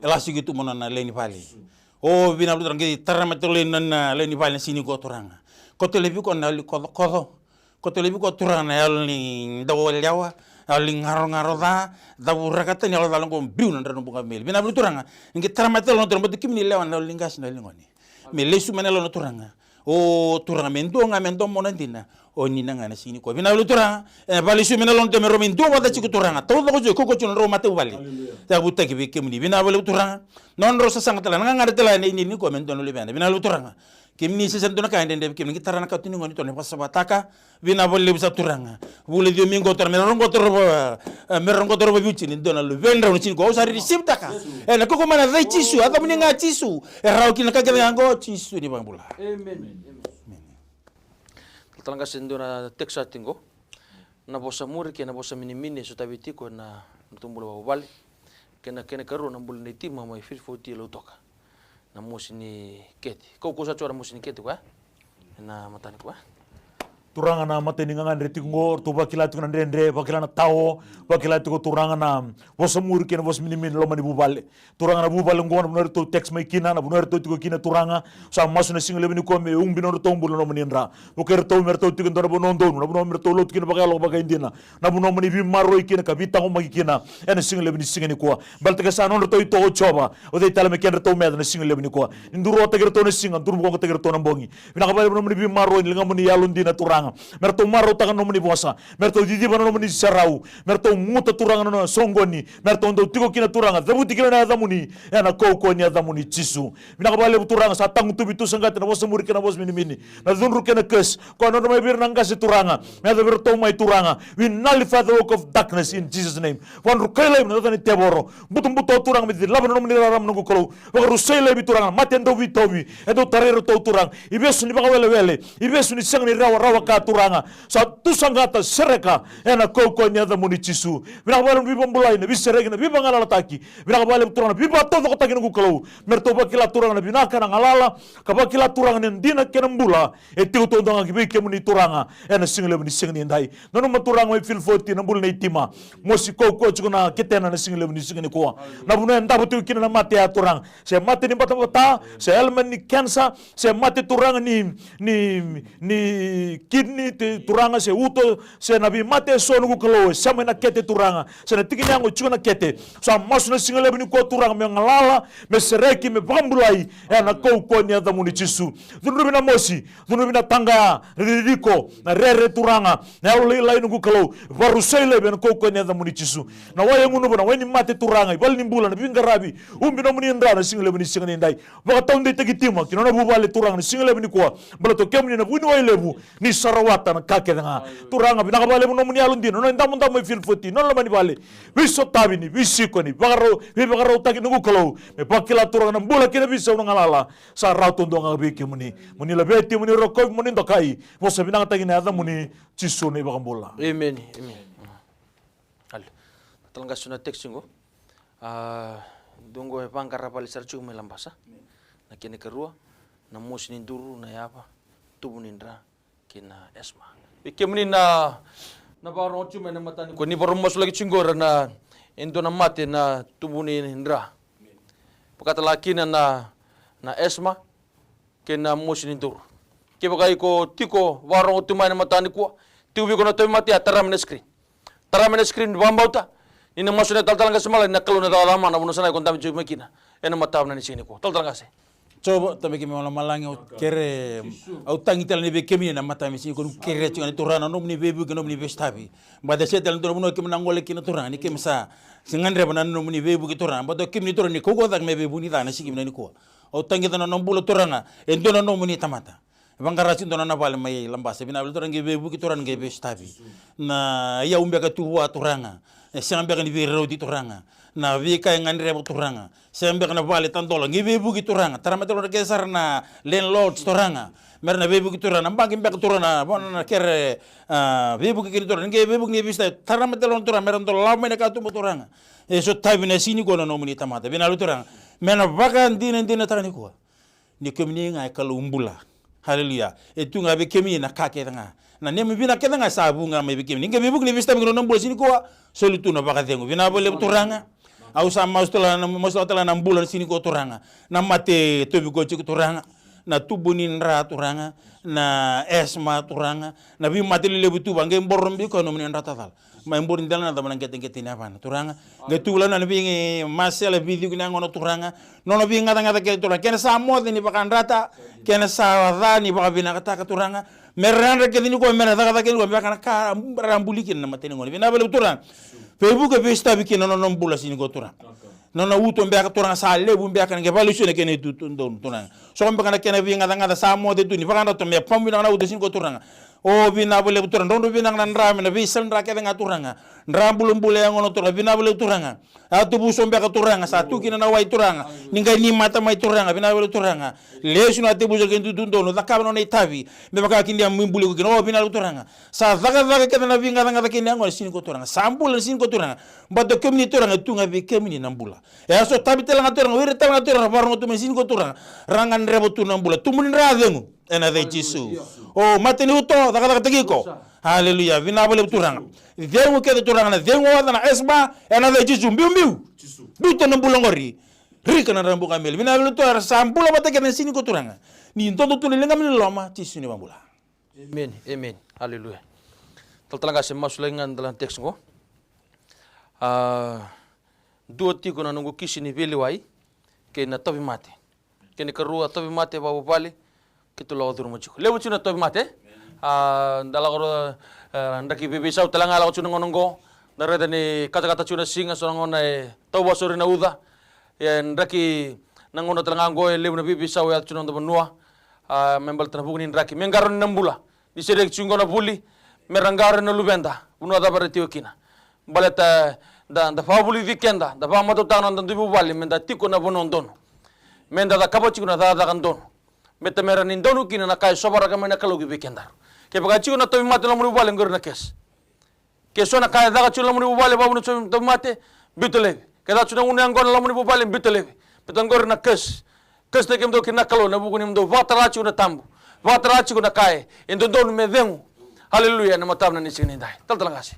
E lasa tiko e tuba nona lewe ni vale. O vinaka vakalevu Turaga, qai tara mai tale na lewe ni vale na siga nikua Turaga. Koto laivi koya na yalo ni kocokoco. Koto laivi koya Turaga na yalo ni dau yalewa, yalo ni garogaro ca, cavuraka tani yalo cala oqo, biu na drau na buqa meli. Vinaka vakalevu Turaga, ni qai tara mai tale na Turaga, baleta kemuni lewa na yalo ni qase, na yalo ni gone. Me lesu mai na yalo na Turaga. O Turaga me dua ga me domona dina. O Nina ga na siga nikua. Vinaka vakalevu Turaga. E vakalesu mai na yalo na Turaga me rau mai dua vata tiko Turaga. Taucoko tiko, kaukaua tiko na drau matavuvale. Yavutaki vei kemuni. Vinaka vakalevu Turaga. Nodrau sasaga tale, na gagadre tale, na inini nikua me dua na luvena. Vinaka vakalevu Turaga. Kemuni sega ni dua na ka e dredre vei kemuni. Qai tara na katuba ni gone Turaga ni vakasavasavataka. Vinaka vakalevu sa Turaga. Vula ciwa mai qo Turaga, me ra roqota rawa, e, me ra roqota rawa vei Jisu ni dua na luvedrau na siga nikua. Au sa receive-taka. Ena kaukaua mai na yaca i Jisu, yacamuni ga Jisu. E rawa kina na ka kece ga qo, Jisu ni vakabula. Emeni. Emeni. Talatala qase, dua na text sa tiko. Na vosa muri kei na vosa minimini e sotavi tiko ena noda bula vakavuvale. Kei na kena ikarua na bula nei Tima mai Fifty-four T Lautoka. Na mosi ni kete. Kaukaua sa tiko na mosi ni kete koya. Ena matani koya. Turaga na matai ni gagadre tiko qo, ratou vakila tiko na dredre, vakila na tao, vakila tiko Turaga na vosa muri kei na vosa minimini loma ni vuvale. Turaga na vuvale qo, na vanua eratou text mai kina, na vanua eratou tiko kina Turaga. Sa masu na siga levu nikua me ubi nodratou bula na nomuni dra. Vukei iratou me ratou tiko e dua na vanua donu, na vanua me ratou lotu kina vakayalo vakaidina. Na vanua mo ni veimaroroi kina ka veitaqomaki kina. Ena siga levu ni siga nikua. Baleta ke sa nodratou itovo o Jiova. O cei tale me kedratou meca na siga levu nikua. Ni duruataki iratou na siga, duru vakaoqotaki iratou na bogi. Vinaka vakalevu na nomuni veimaroroi, na ligamuni yalodina Turaga. Me ratou marautaka na nomuni vosa. Me ratou ciciva na nomuni serau. Me ratou guta Turaga na nona soqoni. Me ratou dau tiko kina Turaga. Cavuti kina na yacamuni. Ena kaukaua ni yacamuni Jisu. Vinaka vakalevu Turaga, sa tagutuvi tu saqati na vosa muri kei na vosa minimini. Na cudru kei na curse. Koya nodra mai vei ira na qase Turaga. Me yaco vei iratou mai Turaga. We nullify the work of darkness in Jesus' name. Vakadrukai laivi na cakacaka ni tevoro. Butobuto Turaga me cilava na nomuni rarama noqu Kalou. Vakarusai laivi Turaga. Mate e dau veitauvi. E dau tarai iratou Turaga. Ivesu ni vakawelewele. Ivesu ni sega ni rawarawa. Turaga, sa tusaqata, sereka ena kaukauwa ni yacamuni Jisu. Vinaka vakalevu na veivakabulai, na veisereki, na veivagalalataki. Vinaka vakalevu Turaga na veivakataucokotaki noqu Kalou. Me ratou vakila Turaga na vinaka, na galala, ka vakila Turaga na dina kei na bula e tiko taudua ga ki vei kemuni Turaga ena sigalevu ni siga nidai. Nanuma Turaga mai Fil Foti na bula nei Tima. Mosi kaukauwa tiko na ketena na sigalevu ni siga nikua. Na vanua e davo tiko kina na mate ya Turaga. Se mate ni batabata, se ailment ni kenisa, se mate Turaga ni, ni, ni kidney, te, Turaga se uto, se na veimate eso noqu Kalou, e sema ena kete Turaga, se na tiki ni yago e tiko na kete. Sa masu na sigalevu nikua Turaga me galala, me sereki, me vakabulai, ena kaukauwa ni yacamuni Jisu. Cudruvi na mosi, cudruvi na taqaya, ririko, na rere Turaga, na yalo lailai noqu Kalou, varusai laivi ena kaukauwa ni yacamuni Jisu. Na wai e gunuva, na wai ni mate Turaga, i vale ni bula, na veiqaravi, ubi nomuni dra na sigalevu ni siga nidai. Vakataudeitaki Tima ki na nona vuvale Turaga na sigalevu nikua. Baleta o kemuni na vuniwai levu, ni sa rawata na ka kece ga. Turaga, vinaka vakalevu nomuni yalodina, nona idamudamu e Fil Foti, nona loma ni vale. Veisotavi ni, veisiko ni, vakarau, veivakarautaki noqu Kalou. Me vakila Turaga na bula kei na veisau na galala. Sa rawa taudua ga vei kemuni. Mo ni laveti, mo ni rokovi, mo ni dokai. Vosa vinakataki na yacamuni, Jisu na iVakabula. Emeni, emeni. Ale. Talatala qase na text qo. A, dua qo e vaqara vale sara tiko mai Labasa. Na kena ikarua, na mosi ni duru, na yava, tubu ni dra, kei na esma. Vei kemuni na, na vakarogo tiko mai na mataka nikua, ni vakarau masulaki tiko qo era na, e dua na mate na tubu ni dra. Vakatala kina na, na esma, kei na mosi ni duru. Kevaka iko tiko vakarogo tu mai na mataka nikua, tiko vei iko na tauvimate, a tara mai na screen. Tara mai na screen, vakabauta ni na masu na talatala qase malai, na Kalou na cakacaka mana, vanua sa na iko dabe tiko mai kina ena mataka vinaka ni siga nikua. Talatala qase. Jiova, Tamai keimami mai lomalagi, au kere, au tagi tale ni vei kemuni na mataka ni siga nikua, kerea tiko ga ni Turaga na nomuni veivuke, nomuni veisotavi. Baleta se tale dua na vanua keimami na gole kina Turaga, ni keimami sa, sa gadreva na nomuni veivuke Turaga. Baleta o kemuni Turaga ni kaukaua cake me veivuke ni ca na siga vinaka nikua. Au tagica na nona bula Turaga, e dua na nomuni tamata. Vaqara tiko dua na nona vale mai Labasa, vinaka vakalevu Turaga, qai veivuke Turaga, qai veisotavi. Na iyau beka tu vua Turaga, e sega beka ni veirauti Turaga. Na veika e gadreva Turaga, sega beka na vale tadola, qai veivuke Turaga. Tara mai tale ga kece sara na landlords Turaga, mera na veivuke Turaga, na baqe beka Turaga, na vanua na kere, a, veivuke kina Turaga, qai veivuke ni veisotavi. Tara mai tale ga Turaga, mera dolava mai na katuba Turaga. E sotavi na siga nikua na nomuni tamata, vinaka vakalevu Turaga. Me na vakadinadinataka nikua ni kemuni ga e Kalou bula. Haleluya. E tu ga vei kemuni na ka kece ga. Na neimami vinaka kece ga sa vu ga mai vei kemuni. Qai veivuke ni veisotavi ki na nona bula siga nikua. Soli tu na vakacegu. Vinaka vakalevu Turaga. Au sa masu tale na, masu tale na bula na siga nikua Turaga. Na mate e tauvi koya tiko Turaga. Na tubu ni dra Turaga. Na esma Turaga. Na veimate lelevu tu va qai borobi koya na nomuni dra tacala. Mai buri dela na cava na qeteqete ni yavana Turaga. Qai tu vula na veimasela veiciko ni yagona Turaga. Nona veigacagaca kece Turaga. Kena sa moce ni vakayadrata. Kena sa ca ni vakavinakataka Turaga. Me ra yadra kece nikua, me ra cakacaka nikua, me vaka na ka ra buli kina na matani gone. Vinaka vakalevu Turaga. Veivuke veisotavi kina na nona bula siga nikua Turaga. Na nona uto beka Turaga sa levu beka na qai vakalesuya na kena itutu donu Turaga. So beka na kena veigacagaca sa moce tu ni vakayadrata me pamu vinaka na uto siga nikua Turaga. O vinaka vakalevu Turaga, drodro vinaka na dra me na veisala dra kece ga Turaga. Dra bulabula e yagona Turaga, vinaka vakalevu Turaga. A tubu so beka Turaga, sa tu kina na wai Turaga. Ni qai ni mata mai Turaga, vinaka vakalevu Turaga. Lesu na tevu so kei dudu donu, cakava na nona itavi. Me vaka kina me buli ko kina, o vinaka vakalevu Turaga. Sa cakacaka kece na veigacagaca kei na yagona siga nikua Turaga. Sa bula na siga nikua Turaga. Baleta kemuni Turaga, tu ga vei kemuni na bula. E a sotavi tale ga Turaga, o ira tale ga Turaga, vakarogo tu mai siga nikua Turaga. Ra gadreva tu na bula. Tubu ni dra cegu. Ena yaca i Jisu. O mate ni uto, cakacakataki iko. Aleluya. Vinaka vakalevu Turaga. Cegu kece Turaga na cegu oca na esma, ena yaca i Jisu. Biubiu. Biuta na bula oqori. Rika na drabuka meli. Vinaka vakalevu Turaga, era sa bula vata kece na siga nikua Turaga. Ni dodo tu na ligamuni loma, Jisu ni vakabula. Emeni, emeni. Aleluya. Talatala qase masulaki ga dala na text qo. A, dua tiko na noqu kisi ni veilewai kei na tauvimate. Kena ikarua, tauvimate vakavuvale, keitou lako curuma tiko. Levu tiko na tauvimate. A, da lako, e, draki veiveisau tale ga lako tiko na gauna oqo. Da raica ni katakata tiko na siga, so na gauna e tauva sori na uca. E draki na gauna tale ga oqo e levu na veiveisau e yaco tiko na noda vanua. A, me baleta na vuku ni draki. Me qarauni na bula. Ni sereki tiko oqo na vuli. Me ra qarauni na luveda. Vanua cava era tiko kina. Baleta da, da vakavulici keda, da vakamatautaka na noda dui vuvale, me da tiko na vanua donu. Me da cakava tiko na cakacaka donu. Me tamera ni donu kina na ka e sovaraka mai na Kalou ki vei kedaru. Kevaka e tiko na tauvimate na loma ni vuvale, qori na curse. Ke so na ka e caka tiko na loma ni vuvale, vavuna tiko na tauvimate, biuta laivi. Ke caka tiko na gunu yaqona na loma ni vuvale, biuta laivi. Baleta qori na curse. Curse-taki kemudou kina na Kalou ena vuku ni mudou vakatara tiko na tabu. Vakatara tiko na ka e dodonu me cegu. Haleluya, ena mataka ni siga nidai. Talatala qase.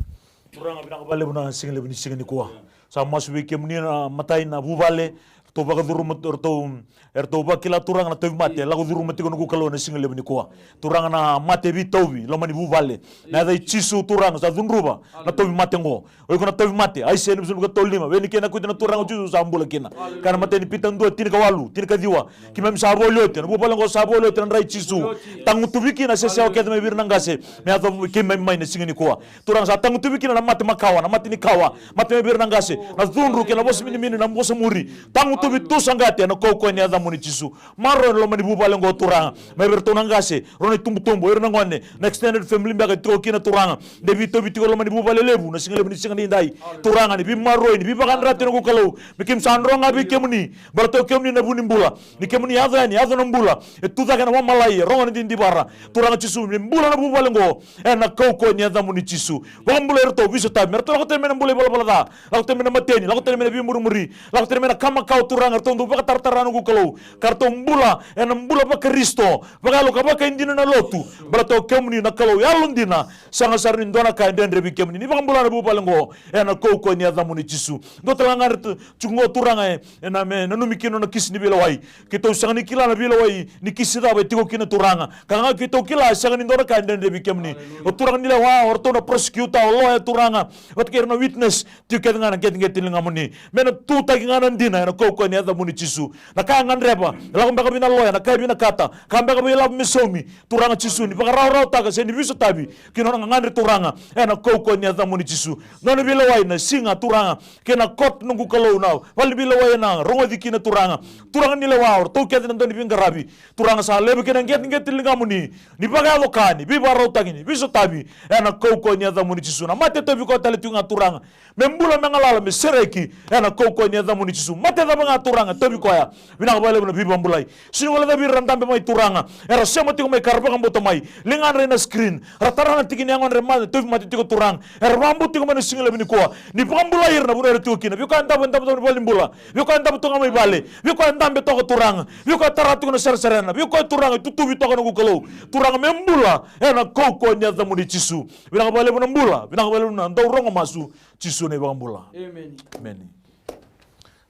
Turaga, vinaka vakalevu na siga levu ni siga nikua. Sa masu vei kemuni na matai na vuvale, ratou vakacuruma, ratou, eratou vakila Turaga na tauvimate, lako curuma tiko noqu Kalou na siga levu nikua. Turaga na mate veitauvi, loma ni vuvale. Na yaca i Jisu Turaga sa cudruva na tauvimate oqo. O iko na tauvimate, Aisea na visu ka tolu lima, vei ni kena kuita na Turaga o Jisu sa bula kina. Ka na matai ni Pita dua, tinikawalu, tinikaciwa. Keimami sa voli oti, na vuvale oqo sa voli oti na dra i Jisu. Tagutuvi kina sesewa kece mai vei ira na qase, me yaco vei keimami mai na siga nikua. Turaga sa tagutuvi kina na mate makawa, na mate ni kawa, mate mai vei ira na qase, na cudru kei na vosa minimini, na vosa muri. Tagutuvi tu saqati ena kaukauwa ni yacamuni Jisu. Maroroi na loma ni vuvale oqo Turaga. Mai vei iratou na qase, rau na itubutubu, o ira na gone, na extended family beka e tiko kina Turaga. De veitauvi tiko loma ni vuvale levu, na siga levu ni siga nidai. Turaga ni veimaroroi, ni veivakayadrati noqu Kalou. Me keimami sa dro ga vei kemuni. Baleta o kemuni na vu ni bula. Ni kemuni yaco yani, yaco na bula. E tu cake na vamalai, e rogo na didivara. Turaga Jisu, me bula na vuvale oqo. Ena kaukauwa ni yacamuni Jisu. Vakabulai iratou, veisotari. Me ratou lako tale mai na bula ivalavala ca. Lako tale mai na mateni, lako tale mai na veimurimuri. Lako tale mai na ka makawa Turaga, ratou dau vakataratara noqu Kalou. Ka ratou bula, ena bula vaKarisito. Vakayalo ka vakaidina na lotu. Baleta o kemuni na Kalou yalodina. Sega sara ni dua na ka e dredre vei kemuni. Ni vakabula na vuvale oqo. Ena kaukauwa ni yacamuni Jisu. Dua tale ga gadre tu, tiko oqo Turaga e, ena me nanumi kina na kisi ni veilewai. Keitou sega ni kila na veilewai ni kisi cava e tiko kina Turaga. Ka ga keitou kila e sega ni dua na ka e dredre vei kemuni. O turaga ni lewa, o ratou na prosecutor, o lawyer Turaga. Vata kei ira na witness. Tiko kece ga na qeteqete ni ligamuni. Me na tutaki ga na dina ena kaukauwa ni yacamuni Jisu. Na ka e gadreva, e lako beka vei na loya, na ka e vinakata, ka beka vei lavo me saumi. Turaga Jisu, ni vakarawarawataka se ni veisotavi ki na nona gagadre Turaga, ena kaukauwa ni yacamuni Jisu. Nona veilewai na siga Turaga, kei na court noqu Kalou na vale ni veilewai ena rogoci kina Turaga. Turaga ni lewa, o ratou kece na dau ni veiqaravi. Turaga sa levu kei na qeteqete ni ligamuni, ni vakayaco ka, ni veivakarautaki, ni veisotavi, ena kaukauwa ni yacamuni Jisu. Na mate e tauvi koya tale tiko ga Turaga. Me bula, me galala, me sereki, ena kaukauwa ni yacamuni Jisu. Mate cava ga Turaga, tauvi koya. Vinaka vakalevu na veivakabulai. Sega ni guilecavi ira era dabe mai Turaga. Era sema tiko mai ka ra vakabauta mai. Ligadra ena screen. Ra tara na tiki ni yagodra e mate, tauvi mate tiko Turaga. Era vakabauta tiko mai na siga levu nikua. Ni vakabulai ira na vanua era tiko kina. Vei koya e davo, e davo toka mai valenibula. Vei koya e davo toka mai vale. Vei koya e dabe toka Turaga. Vei koya e tara tiko na saresarena. Vei koya Turaga e tutuvi toka noqu Kalou. Turaga me bula. Ena kaukauwa ni yacamuni Jisu. Vinaka vakalevu na bula. Vinaka vakalevu na dau rogo masu. Jisu na iVakabula. Emeni. Emeni.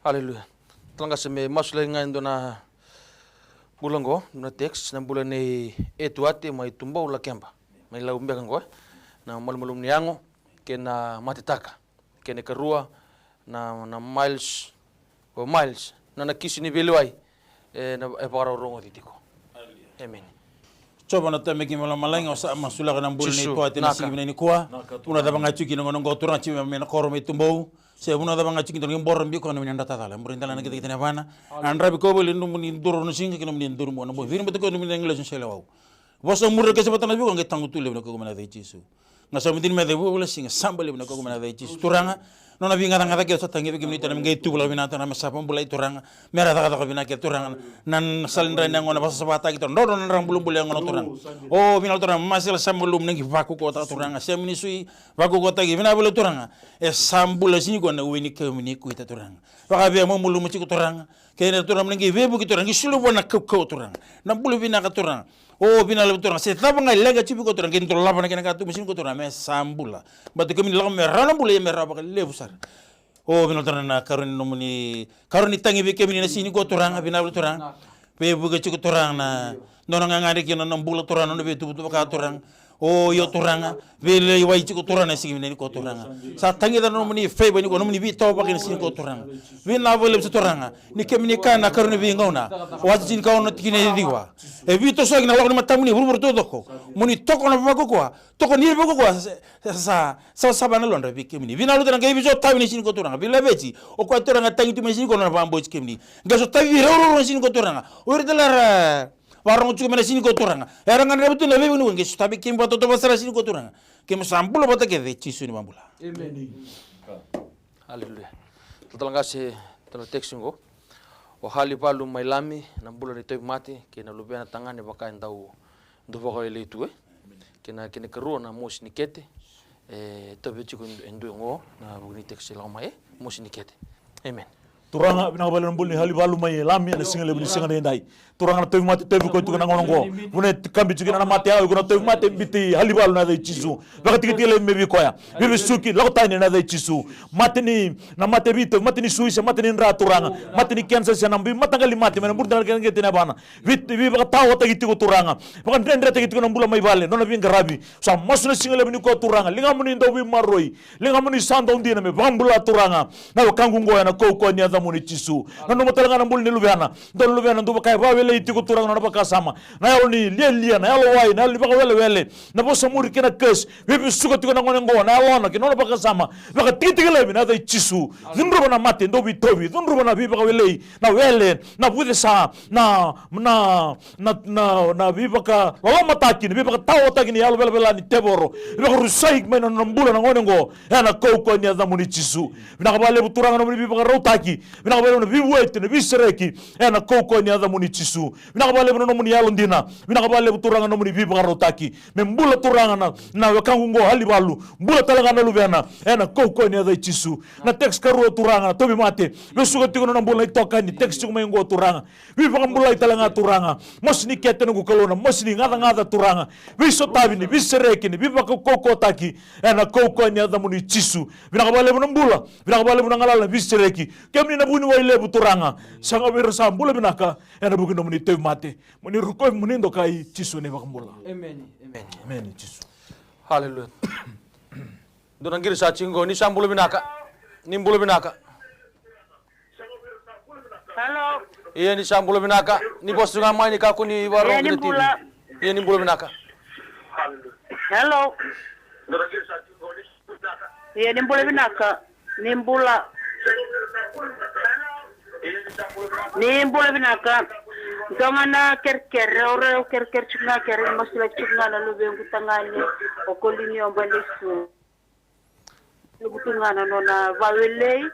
Aleluya. Talatala qase, me masulaki ga e dua na bula oqo, dua na text, na bula nei Etuate mai Tubou, Lakeba. Mai Lau beka oqo, e. Na malumalumu ni yago, kei na matetaka. Kei na ikarua, na, na Miles, o Miles, na, na kisi ni veilewai. E, na, e vakarau rogoci tiko. Emeni. Jiova na Tama, keimami lomalagi, au sa masulaka na bula nei Etuate ena siga vinaka nikua. Vuna cava ga e tiko kina na gauna oqo Turaga, tiko mai na koro mai Tubou. Se vuna cava ga e tiko kina na qai boro biko na nomuni yadrata cala. Boro i dela na qeteqete ni yavana. Na dravi kauveilatai ni nomuni duru na siga kei na nomuni duru na bogi. Viri bata kei na nomuni English ni sele wau. Vosa muri kece vata na viko qai tagutu levu na kaukaua mai na yaca i Jisu. Ga sa mudini me yaca i vula siga, saba levu na kaukaua mai na yaca i Jisu. Turaga, nona veigacagaca kece sa tagi vei kemuni Turaga, me qai tubu lako vinaka Turaga, me sa vakabulai Turaga, me ra cakacaka vinaka kece Turaga. Na sala ni dra ni yagona, vasavataki Turaga, drodro na dra bulabula ni yagona Turaga. O vinaka Turaga, masela sa malumu na qai vakaukautaka Turaga, sema ni sui, vakaukautaki, vinaka vakalevu Turaga. E sa bula sini koya na ue ni kemuni kuita Turaga. Vakavia malumalumu tiko Turaga. Kei na Turaga, na qai veivuke Turaga, qai solia vua na kaukauwa Turaga. Na bula vinaka Turaga. O vinaka levu Turaga, se cava ga e leqa tiko vei koya Turaga, qai dolava na kena ka tu mai sini koya Turaga, me sa bula. Baleta kemuni lako me rawa na bula, ia me rawa vakalevu sara. O vinaka Turaga na karua ni nomuni, karua ni tagi vei kemuni na siga nikua Turaga, vinaka levu Turaga. Veivuke tiko Turaga na, nona gagadre kina na bula Turaga, nona veituvatuva ka Turaga. O io Turaga, veilewai tiko Turaga na siga vinaka nikua Turaga. Sa tagica na nomuni favour nikua, nomuni veitawavaki na siga nikua Turaga. Vinaka vakalevu Turaga, ni kemuni kaya na karua ni veigauna. Wase tinikaono tikina e ciwa. E veitosoyaki na lako ni matamuni e vuravura taucoko. Mo ni tokona vakaukauwa, tokoni ira vakaukauwa, sa, sa, sa, sa savasava na yalodra vei kemuni. Vinaka vakalevu Turaga, qai veisotavi na siga nikua Turaga. Veilaveti, o koya Turaga e tagi tu mai na siga nikua na vakabauti kemuni. Qai sotavi raurouro na siga nikua Turaga. O ira tale era vakarogo tiko mai na siga nikua Turaga. Era gadreva tu na veivuke nikua, qai sotavi keimami vakatautauvata sara na siga nikua Turaga. Keimami sa bula vata kece, Jisu na iVakabula. Emeni. Aleluya. Talatala qase, talatala text oqo. O Halivalu mai Lami, na bula ni tauvimate kei na luvena tagane vaka e dau, dau vakayalia tu, e. kei na kena ikarua na mosi ni kete. E tauvi tiko e dua oqo na vuku ni tekisi lako mai, e mosi ni kete. Amen. Turaga, vinaka vakalevu na bula ni halivalu mai Lami ena siga levu ni siga edaidai. Turaga, na tauvimate tauvi koya tiko na gauna oqo. Vuna e kabi tiko kina na mate, au iko na tauvimate biuti halivalu ena yaca i Jisu. Vakatikitiki laivi mai vei koya. Veivesuki lako tani ena yaca i Jisu. Mate ni, na mate veitou, mate ni sui se mate ni dra, Turaga. Mate ni kenisa se na veimataqali mate mai na bula ni dra kei na yavana. Vei, veivakataotaki tiko, Turaga. Vakadredretaki tiko na bula mai vale, nona veiqaravi. Sa masu na siga levu nikua, Turaga, ligamuni dau veimaroroi. Ligamuni sa dau dina me vakabula, Turaga, na wekaqu oqo ena kaukauwa ni yacamuni Jisu. Nanuma tale ga na bula ni luvena. Dua na luvena dau vaka e vawelei tiko, Turaga, nona vakasama. Na yalo ni lialia, na yalo wai, na yalo ni vakawelewele. Na vosa muri kei na curse. Veivesuka tiko na gone oqo, na yalona kei nona vakasama. Vakatikitiki laivi ena yaca i Jisu. Cudruva na mate dau veitauvi, cudruva na veivakawelei, na wele, na vucesa, na, na, na, na, na veivakalolomataki, na veivakataotaki ni yalo velavela ni tevoro. Veivakarusai mai na nona bula na gone oqo ena kaukauwa ni yacamuni Jisu. Vinaka vakalevu, Turaga, na nomuni veivakarautaki. Vinaka vakalevu na veivueti, na veisereki ena kaukauwa ni yacamuni Jisu. Vinaka vakalevu na nomuni yalodina. Vinaka vakalevu, Turaga, na nomuni veivakarautaki. Me bula, Turaga, na, na wekaqu oqo halivalu. Bula tale ga na luvena ena kaukauwa ni yaca i Jisu. Na tekisi karua, Turaga, na tauvimate. Vesuka tiko na nona bula na itokani, tekisi tiko mai oqo, Turaga. Veivakabulai tale ga, Turaga. Mosi ni kete, noqu Kalou, na mosi ni gacagaca, Turaga. Veisotavi ni veisereki, ni veivakaukauwataki ena kaukauwa ni yacamuni Jisu. Vinaka vakalevu na bula. Vinaka vakalevu na galala, na veisereki. Kemuni na vuniwai levu, Turaga. Sega vei ira sa bula vinaka ena vuku ni nomuni tauvimate. Mo ni rokovi, mo ni dokai, Jisu na iVakabula. Amen. Amen. Amen, Jisu. Hallelujah. Dua na qiri sa tiko qo, ni sa bula vinaka. Ni bula vinaka. Hello. Ia, ni sa bula vinaka. Ni vosa ga mai, ni kakua ni vakarorogo ki na T V. Ia, ni bula vinaka. Hello. Ia, ni bula vinaka. Ni bula. Ni bula vinaka. Dua ga na kerekere, au raica au kerekere tiko ga, kerekere masulaki tiko ga na luvequ tagane o Kolinio Balesu. Luvutu ga na nona vawelei,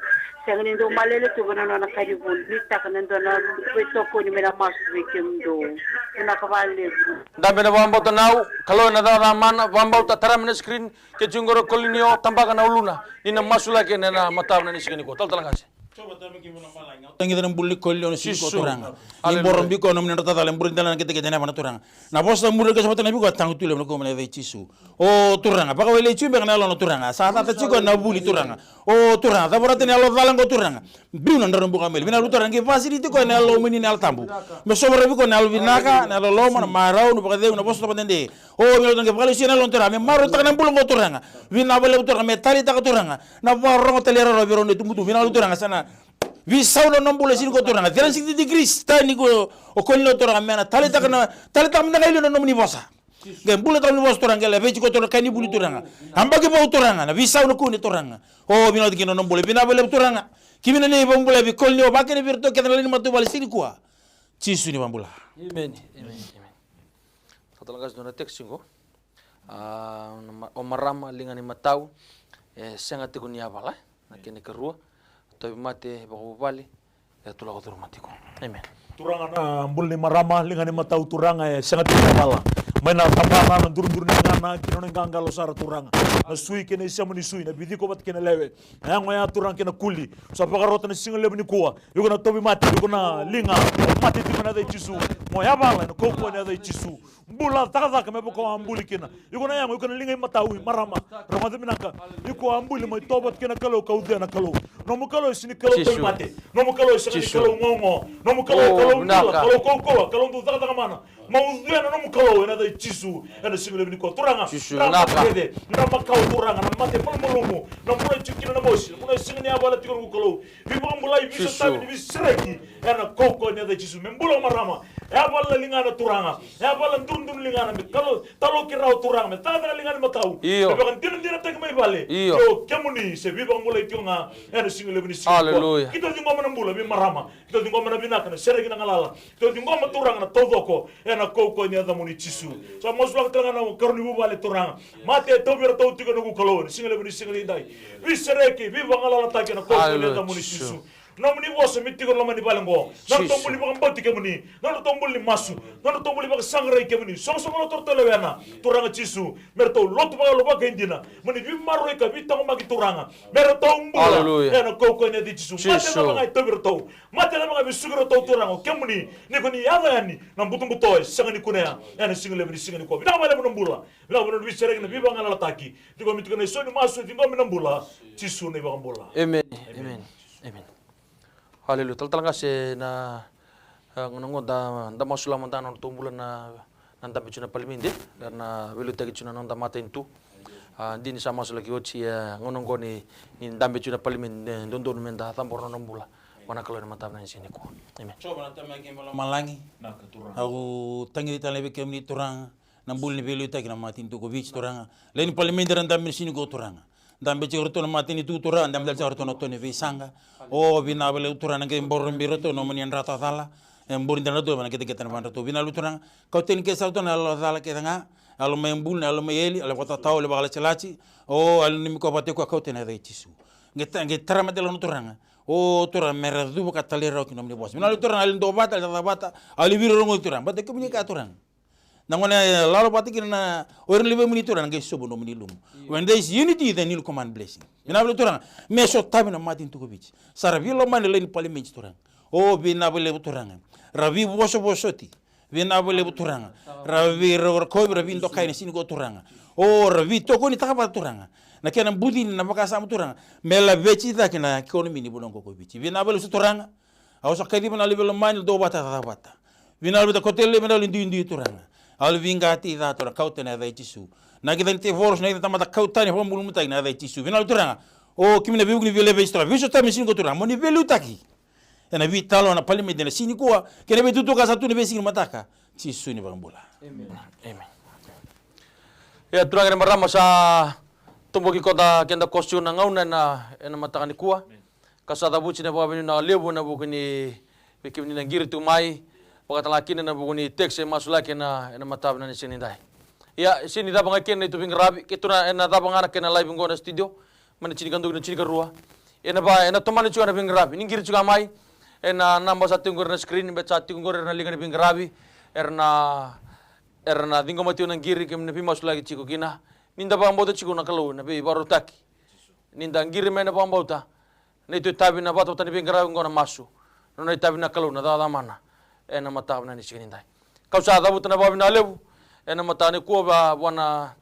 sega ni dau malele tu vei na nona ka ni vuli. Ni taka na dua na veitokoni me na masu vei kemudou. Vinaka vakalevu. Dabe na vakabauta, nau Kalou ena cakacaka mana, vakabauta, tara mai na screen. Ke tiko qori o Kolinio, tabaka na uluna, ni na masulaki ena mataka ni siga nikua. Talatala Qase. Tagica na bula ni Kolinio na siga nikua, Turaga. Ni boro biko na nomuni yadra tacala, e bure dela na ketekete ni yavana, Turaga. Na vosa muri ke sa vata na viko, tagu tu levu na kau mai na yaca i Jisu. O Turaga, vakawelei tiko beka na yalona, Turaga. Sa cata tiko na vuli, Turaga. O Turaga, cavorata na yalo cala qo, Turaga. Biu na drau ni buka meli. Vinaka, Turaga, qai vakasiri tiko na yalo muni na Yalo Tabu. Me sovaraki koya na yalo vinaka, na yalo loma, na marau, na vakacegu, na vosa vakadede. O, vinaka, Turaga, qai vakalesui na yalo, Turaga. Me marautaka na bula qo, Turaga. Vinaka vakalevu, Turaga, me taleitaka, Turaga, na vakarorogo tale raraba vei rau na itubutubu. Vinaka vakalevu, Turaga, sa na veisau na nona bula e siga nikua, Turaga. Three hundred sixty degrees, tani qo, o Kolinio, Turaga, me na taleitaka na, taleitaka mada ga e liu na nomuni vosa. Qai bulataka na nomuni vosa, Turaga, qai laveti koya, Turaga, ka ni vuli, Turaga. Yabaki vou, Turaga, na veisau, na kune, Turaga. O, vinaka kina na nona bula, vinaka vakalevu, Turaga. Keimami na lai vakabula vei Kolinio, vakakina vei iratou kece na lewe ni matavuvale siga nikua. Jisu ni vakabula. Amen. Amen. Amen. Sa tala qase dua na text qo. A, na ma-, o marama, liga ni matau, e sega tiko ni yavala, e? Na kena ikarua, tauvimate vakavuvale, e tu lako curuma tiko. Amen. Turaga, na bula ni marama, liga ni matau, Turaga, e sega tiko ni yavala. Mai na tabana, na duruduru ni yagana, ki na nona iqaqalo sara, Turaga. Na sui kei na isema ni sui, na viciko vata kei na lewe. Na yago ya, Turaga, kei na kuli. Sa vakarota na siga levu nikua. Iko na tauvimate, iko na liga, mate tiko ena yaca i Jisu. Mo yavala ena kaukauwa ni yaca i Jisu. Bula cakacaka me vaka o a buli kina. Iko na yago, iko na liga i matau, i marama. Rogoca vinaka. Iko a buli mai tovo vata kei na Kalou, ka ucuya na Kalou. Nomu Kalou e sega ni Kalou tauvimate. Nomu Kalou e sega ni Kalou gogo. Nomu Kalou e Kalou bula, Kalou kaukauwa, Kalou dau cakacaka mana. Mo ucuya na nomu Kalou ena yaca i Jisu. Ena siga levu nikua, Turaga. Drama kece, drama kau, Turaga, na mate malumalumu. Na bula e tiko kina na mosi, na bula e sega ni yavala tiko, noqu Kalou. Veivakabulai, veisotavi, ni veisereki. Ena kaukauwa ni yaca i Jisu. Me bula o marama. Yavala na ligana, Turaga. Yavala na duruduru ni ligana. Me kalo, taloki rawa, Turaga. Me cakacaka na liga ni matau. Io. Me vakadinadinataki mai vale. Io. Io, kemuni se veivakabulai tiko ga. Ena siga levu ni siga nikua. Aleluya. Keitou ciqoma na bula vei marama. Keitou ciqoma na vinaka, na sereki, na galala. Keitou ciqoma, Turaga, na taucoko. Ena kaukauwa ni yacamuni Jisu. Sa masulaka tale ga na karua ni vuvale, Turaga. Mate e tauvi iratou tiko, noqu Kalou, ena siga levu ni siga nidai. Veisereki, veivagalalatai ena kaukauwa ni yacamuni Jisu. Nomuni vosa me tiko e loma ni vale oqo. Na nodratou bula ni vakabauti kemuni. Na nodratou bula ni masu. Na nodratou bula ni vakasaqarai kemuni. Soqosoqo lotu ratou lewena. Turaga Jisu, me ratou lotu vakayalo vakaidina. Mo ni veimaroroi ka veitaqomaki, Turaga. Me ratou bula. Aleluya. Ena kaukauwa ni yaca i Jisu. Mate cava ga e tauvi iratou. Mate cava ga e vesuki iratou, Turaga, o kemuni. Ni ko ni yaco yani na butobuto e sega ni kunea. Ena siga levu ni siga nikua. Vinaka vakalevu na bula. Vinaka vakalevu na veisereki, na veivagalalataki. Ciqomi tiko na isau ni masu, ciqomi na bula. Jisu na iVakabula. Emeni. Emeni. Emeni. Aleluya. Talatala Qase, na, e, gauna oqo da, da masulaka mada na nodatou bula na, na dabe tiko na palimedi, era na veiliutaki tiko na noda matanitu. A, dina ni sa masulaki oti, e, gauna oqo ni, ni dabe tiko na palimedi, e dodonu meda cabora na noda bula vua na Kalou ena mataka vinaka ni siga nikua. Emeni. Jiova na Tamai keimami mai lomalagi. Au tagici tale vei kemuni, Turaga. Na bula ni veiliutaki na matanitu ko Viti, Turaga. Lewe ni palimedi era dabe ena siga nikua, Turaga. Dabe tiko o iratou na matanitu, Turaga, dabe tale tiko o iratou na nona veisaqa. O, vinaka vakalevu, Turaga, na qai borobi iratou na nomuni yadratou cala. E buri dina iratou ena qeteqete ni vale ni yadratou. Vinaka vakalevu, Turaga. Kauta yani kece sara, Turaga, na yalo cala kece ga. Yalo mai bulu, na yalo mai eli, yalo vakatatao, yalo vakalatilati. O, yalo ni miko vata koya, kauta ena yaca i Jisu. Qai ta-, qai tara mada na Turaga. O, Turaga, me ra cuva ka talairawarawa ki na nomuni vosa. Vinaka vakalevu, Turaga, yalo ni duavata, yalo ni cakacaka vata, yalo ni veirogorogoci, Turaga. Baleta kemuni kaya, Turaga, na gauna e lala vata kina na, o ira na luvemuni, Turaga, na qai sobu nomuni ilumu. When there is unity, then you'll command blessing. Vinaka vakalevu, Turaga, me sotavi na matanitu ko Viti. Sa ra veilomani na lewe ni palimedi, Turaga. O, vinaka vakalevu, Turaga. Ra veivosovosoti. Vinaka vakalevu, Turaga. Ra veirakovi, ra veidokai ena siga nikua, Turaga. O, ra veitokonitaka vata, Turaga, na kena bucini na vakasama, Turaga, me laveti cake na ikonomi ni vanua oqo ko Viti. Vinaka vakalevu, Turaga. Au sa kaciva na yalo veilomani, duavata, cakacaka vata. Vinaka vakalevu, Turaga, koto e levu na yalo duidui, Turaga. Yalo veiqati ca, Turaga, kauta ena yaca i Jisu. Na kena tevoro, na kena tamata, kauta yani, vakabulumutaki ena yaca i Jisu. Vinaka vakalevu, Turaga. O, kemuni na veivuke ni veilaveti, Turaga. Veisotavi ena siga nikua, Turaga. Mo ni veiliutaki ena veitalanoa na palimedi ena siga nikua kei na veitukutuku ka sa tu ena veisiga ni mataka. Jisu na iVakabula. Emeni. Emeni. Ia, turaga kei na marama, sa toboki koto keda koso tiko na gauna ena, ena mataka nikua. Ka sa cavuti na vakavinavinaka levu ena vuku ni, vei kemuni na qiri tu mai, vakatalega kina ena vuku ni text e masulaki ena, ena mataka vinaka ni siga nidai. Ia, e sega ni cava ga kina na neitou veiqaravi, keitou na, ena cava ga na kena live oqo ena studio, mai na tinikadua ki na tinikarua. Ena va, ena tomani tiko na veiqaravi. Ni qiri tiko mai ena naba sa tiko qori ena screen, beta sa tiko qori ena liga ni veiqaravi. Era na, era na ciqoma tiko na qiri, kemuni na veimasulaki tiko kina. Ni da vakabauta tiko na Kalou ena veivakarautaki. Ni da qiri mai ena vakabauta. Neitou itavi na vatavata ni veiqaravi oqo na masu. Na nona itavi na Kalou na cakacaka mana ena mataka vinaka ni siga nidai. Kau sa cavuta na vakavinavinaka levu ena mataka nikua vua, vua na,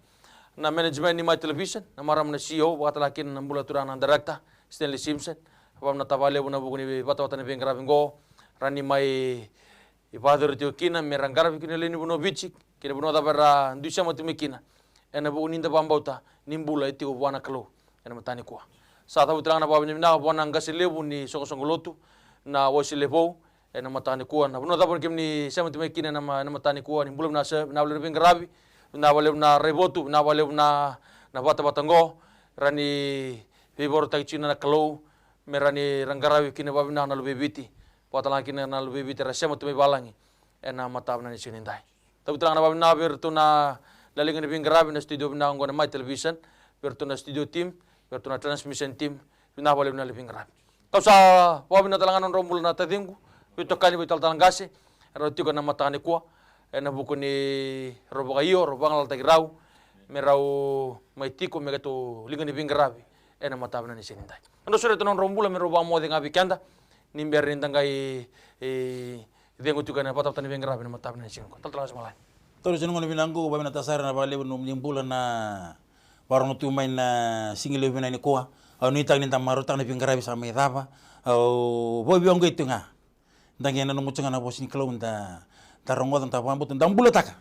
na management ni Mai Television, na marama na C E O, vakatalega kina na bula turaga na director, Stanley Simpson. Vakavinavinaka vakalevu ena vuku ni vatavata ni veiqaravi oqo, ra ni mai vakayacori tiko kina me ra qaravi kina na lewe ni vanua o Viti kei na vanua cava era dui sema tiko mai kina. Ena vuku ni da vakabauta ni bula e tiko vua na Kalou ena mataka nikua. Sa cavuta tale ga na vakavinavinaka vua na qase levu ni soqosoqo lotu, na Wesley Vou, ena mataka nikua. Na vanua cava kemuni sema tiko mai kina ena ma-, ena mataka nikua, ni bula vinaka sir, vinaka vakalevu na veiqaravi, vinaka vakalevu na raivotu, vinaka vakalevu na, na vatavata oqo, ra ni veivakarautaki tiko na Kalou, me ra ni ra qaravi kina vakavinaka na luve i Viti, vakatalega kina na luve i Viti era sema tu mai valagi ena mataka vinaka ni siga nidai. Cavuta tale ga na vakavinavinaka vei iratou na liga ni veiqaravi, na studio vinaka oqo na Mai Television, vei iratou na studio team, vei iratou na transmission team, vinaka vakalevu na veiqaravi. Kau sa vakavinavinaka tale ga na nodrau bula na taciqu, veitokani, veitalatala qase, erau tiko ena mataka nikua, ena vuku ni rau vakaio, rau vagalalataki rau, me rau mai tiko me keitou liga ni veiqaravi ena mataka vinaka ni siga nidai. Nodrau sureta na nodrau bula me rau vakamoce ga vei keda ni bera ni da qai, e, cegu tiko ena vatavata ni veiqaravi ena mataka vinaka ni siga nikua. Talatala qase Malai. Talatala qase, na gauna vinaka oqo, vakavinavinaka sara vakalevu na nomuni bula na vakarogo tu mai na siga levu vinaka nikua. Au nuitaka ni da marautaka na veiqaravi sa mai cava. Au vakavinavinaka tu ga. Da qai nanuma tiko ga na vosa ni Kalou, da, da rogoca, da vakabauta, da bulataka,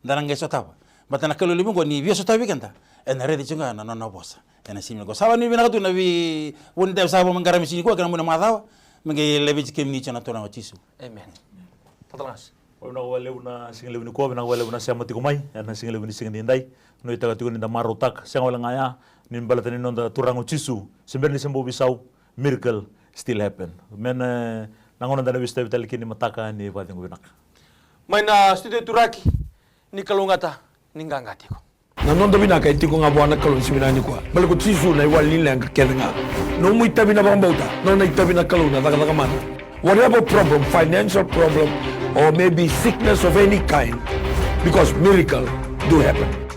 da na qai sotava. Baleta na Kalou levu oqo ni via sotavi keda, ena raica tiko ga na nona vosa ena siga nikua. Sa vakavinavinaka tu na vei, vunidavi sa vakamaqara mai siga nikua kei na mua ni macawa, me qai laveti kemuni tiko na Turaga o Jisu. Emeni. Talatala qase. Vinaka vakalevu na siga levu nikua, vinaka vakalevu na sema tiko mai ena siga levu ni siga nidai. Nuitaka tiko ni da marautaka, sega wale ga ya, ni baleta ni noda Turaga o Jisu se bera ni se bau veisau, miracle still happen. Me na, na gauna da na veisotavi tale kina ni mataka, ni vakacegu vinaka. Mai na studio turaki, ni kalougata, ni qaqa tiko. Na noda vinaka e tiko ga vua na Kalou ni siga vinaka nikua. Baleta ko Jisu na iwali ni leqa kece ga. Nomu itavi na vakabauta, nona itavi na Kalou na cakacaka mana. Whatever problem, financial problem, or maybe sickness of any kind, because miracle do happen.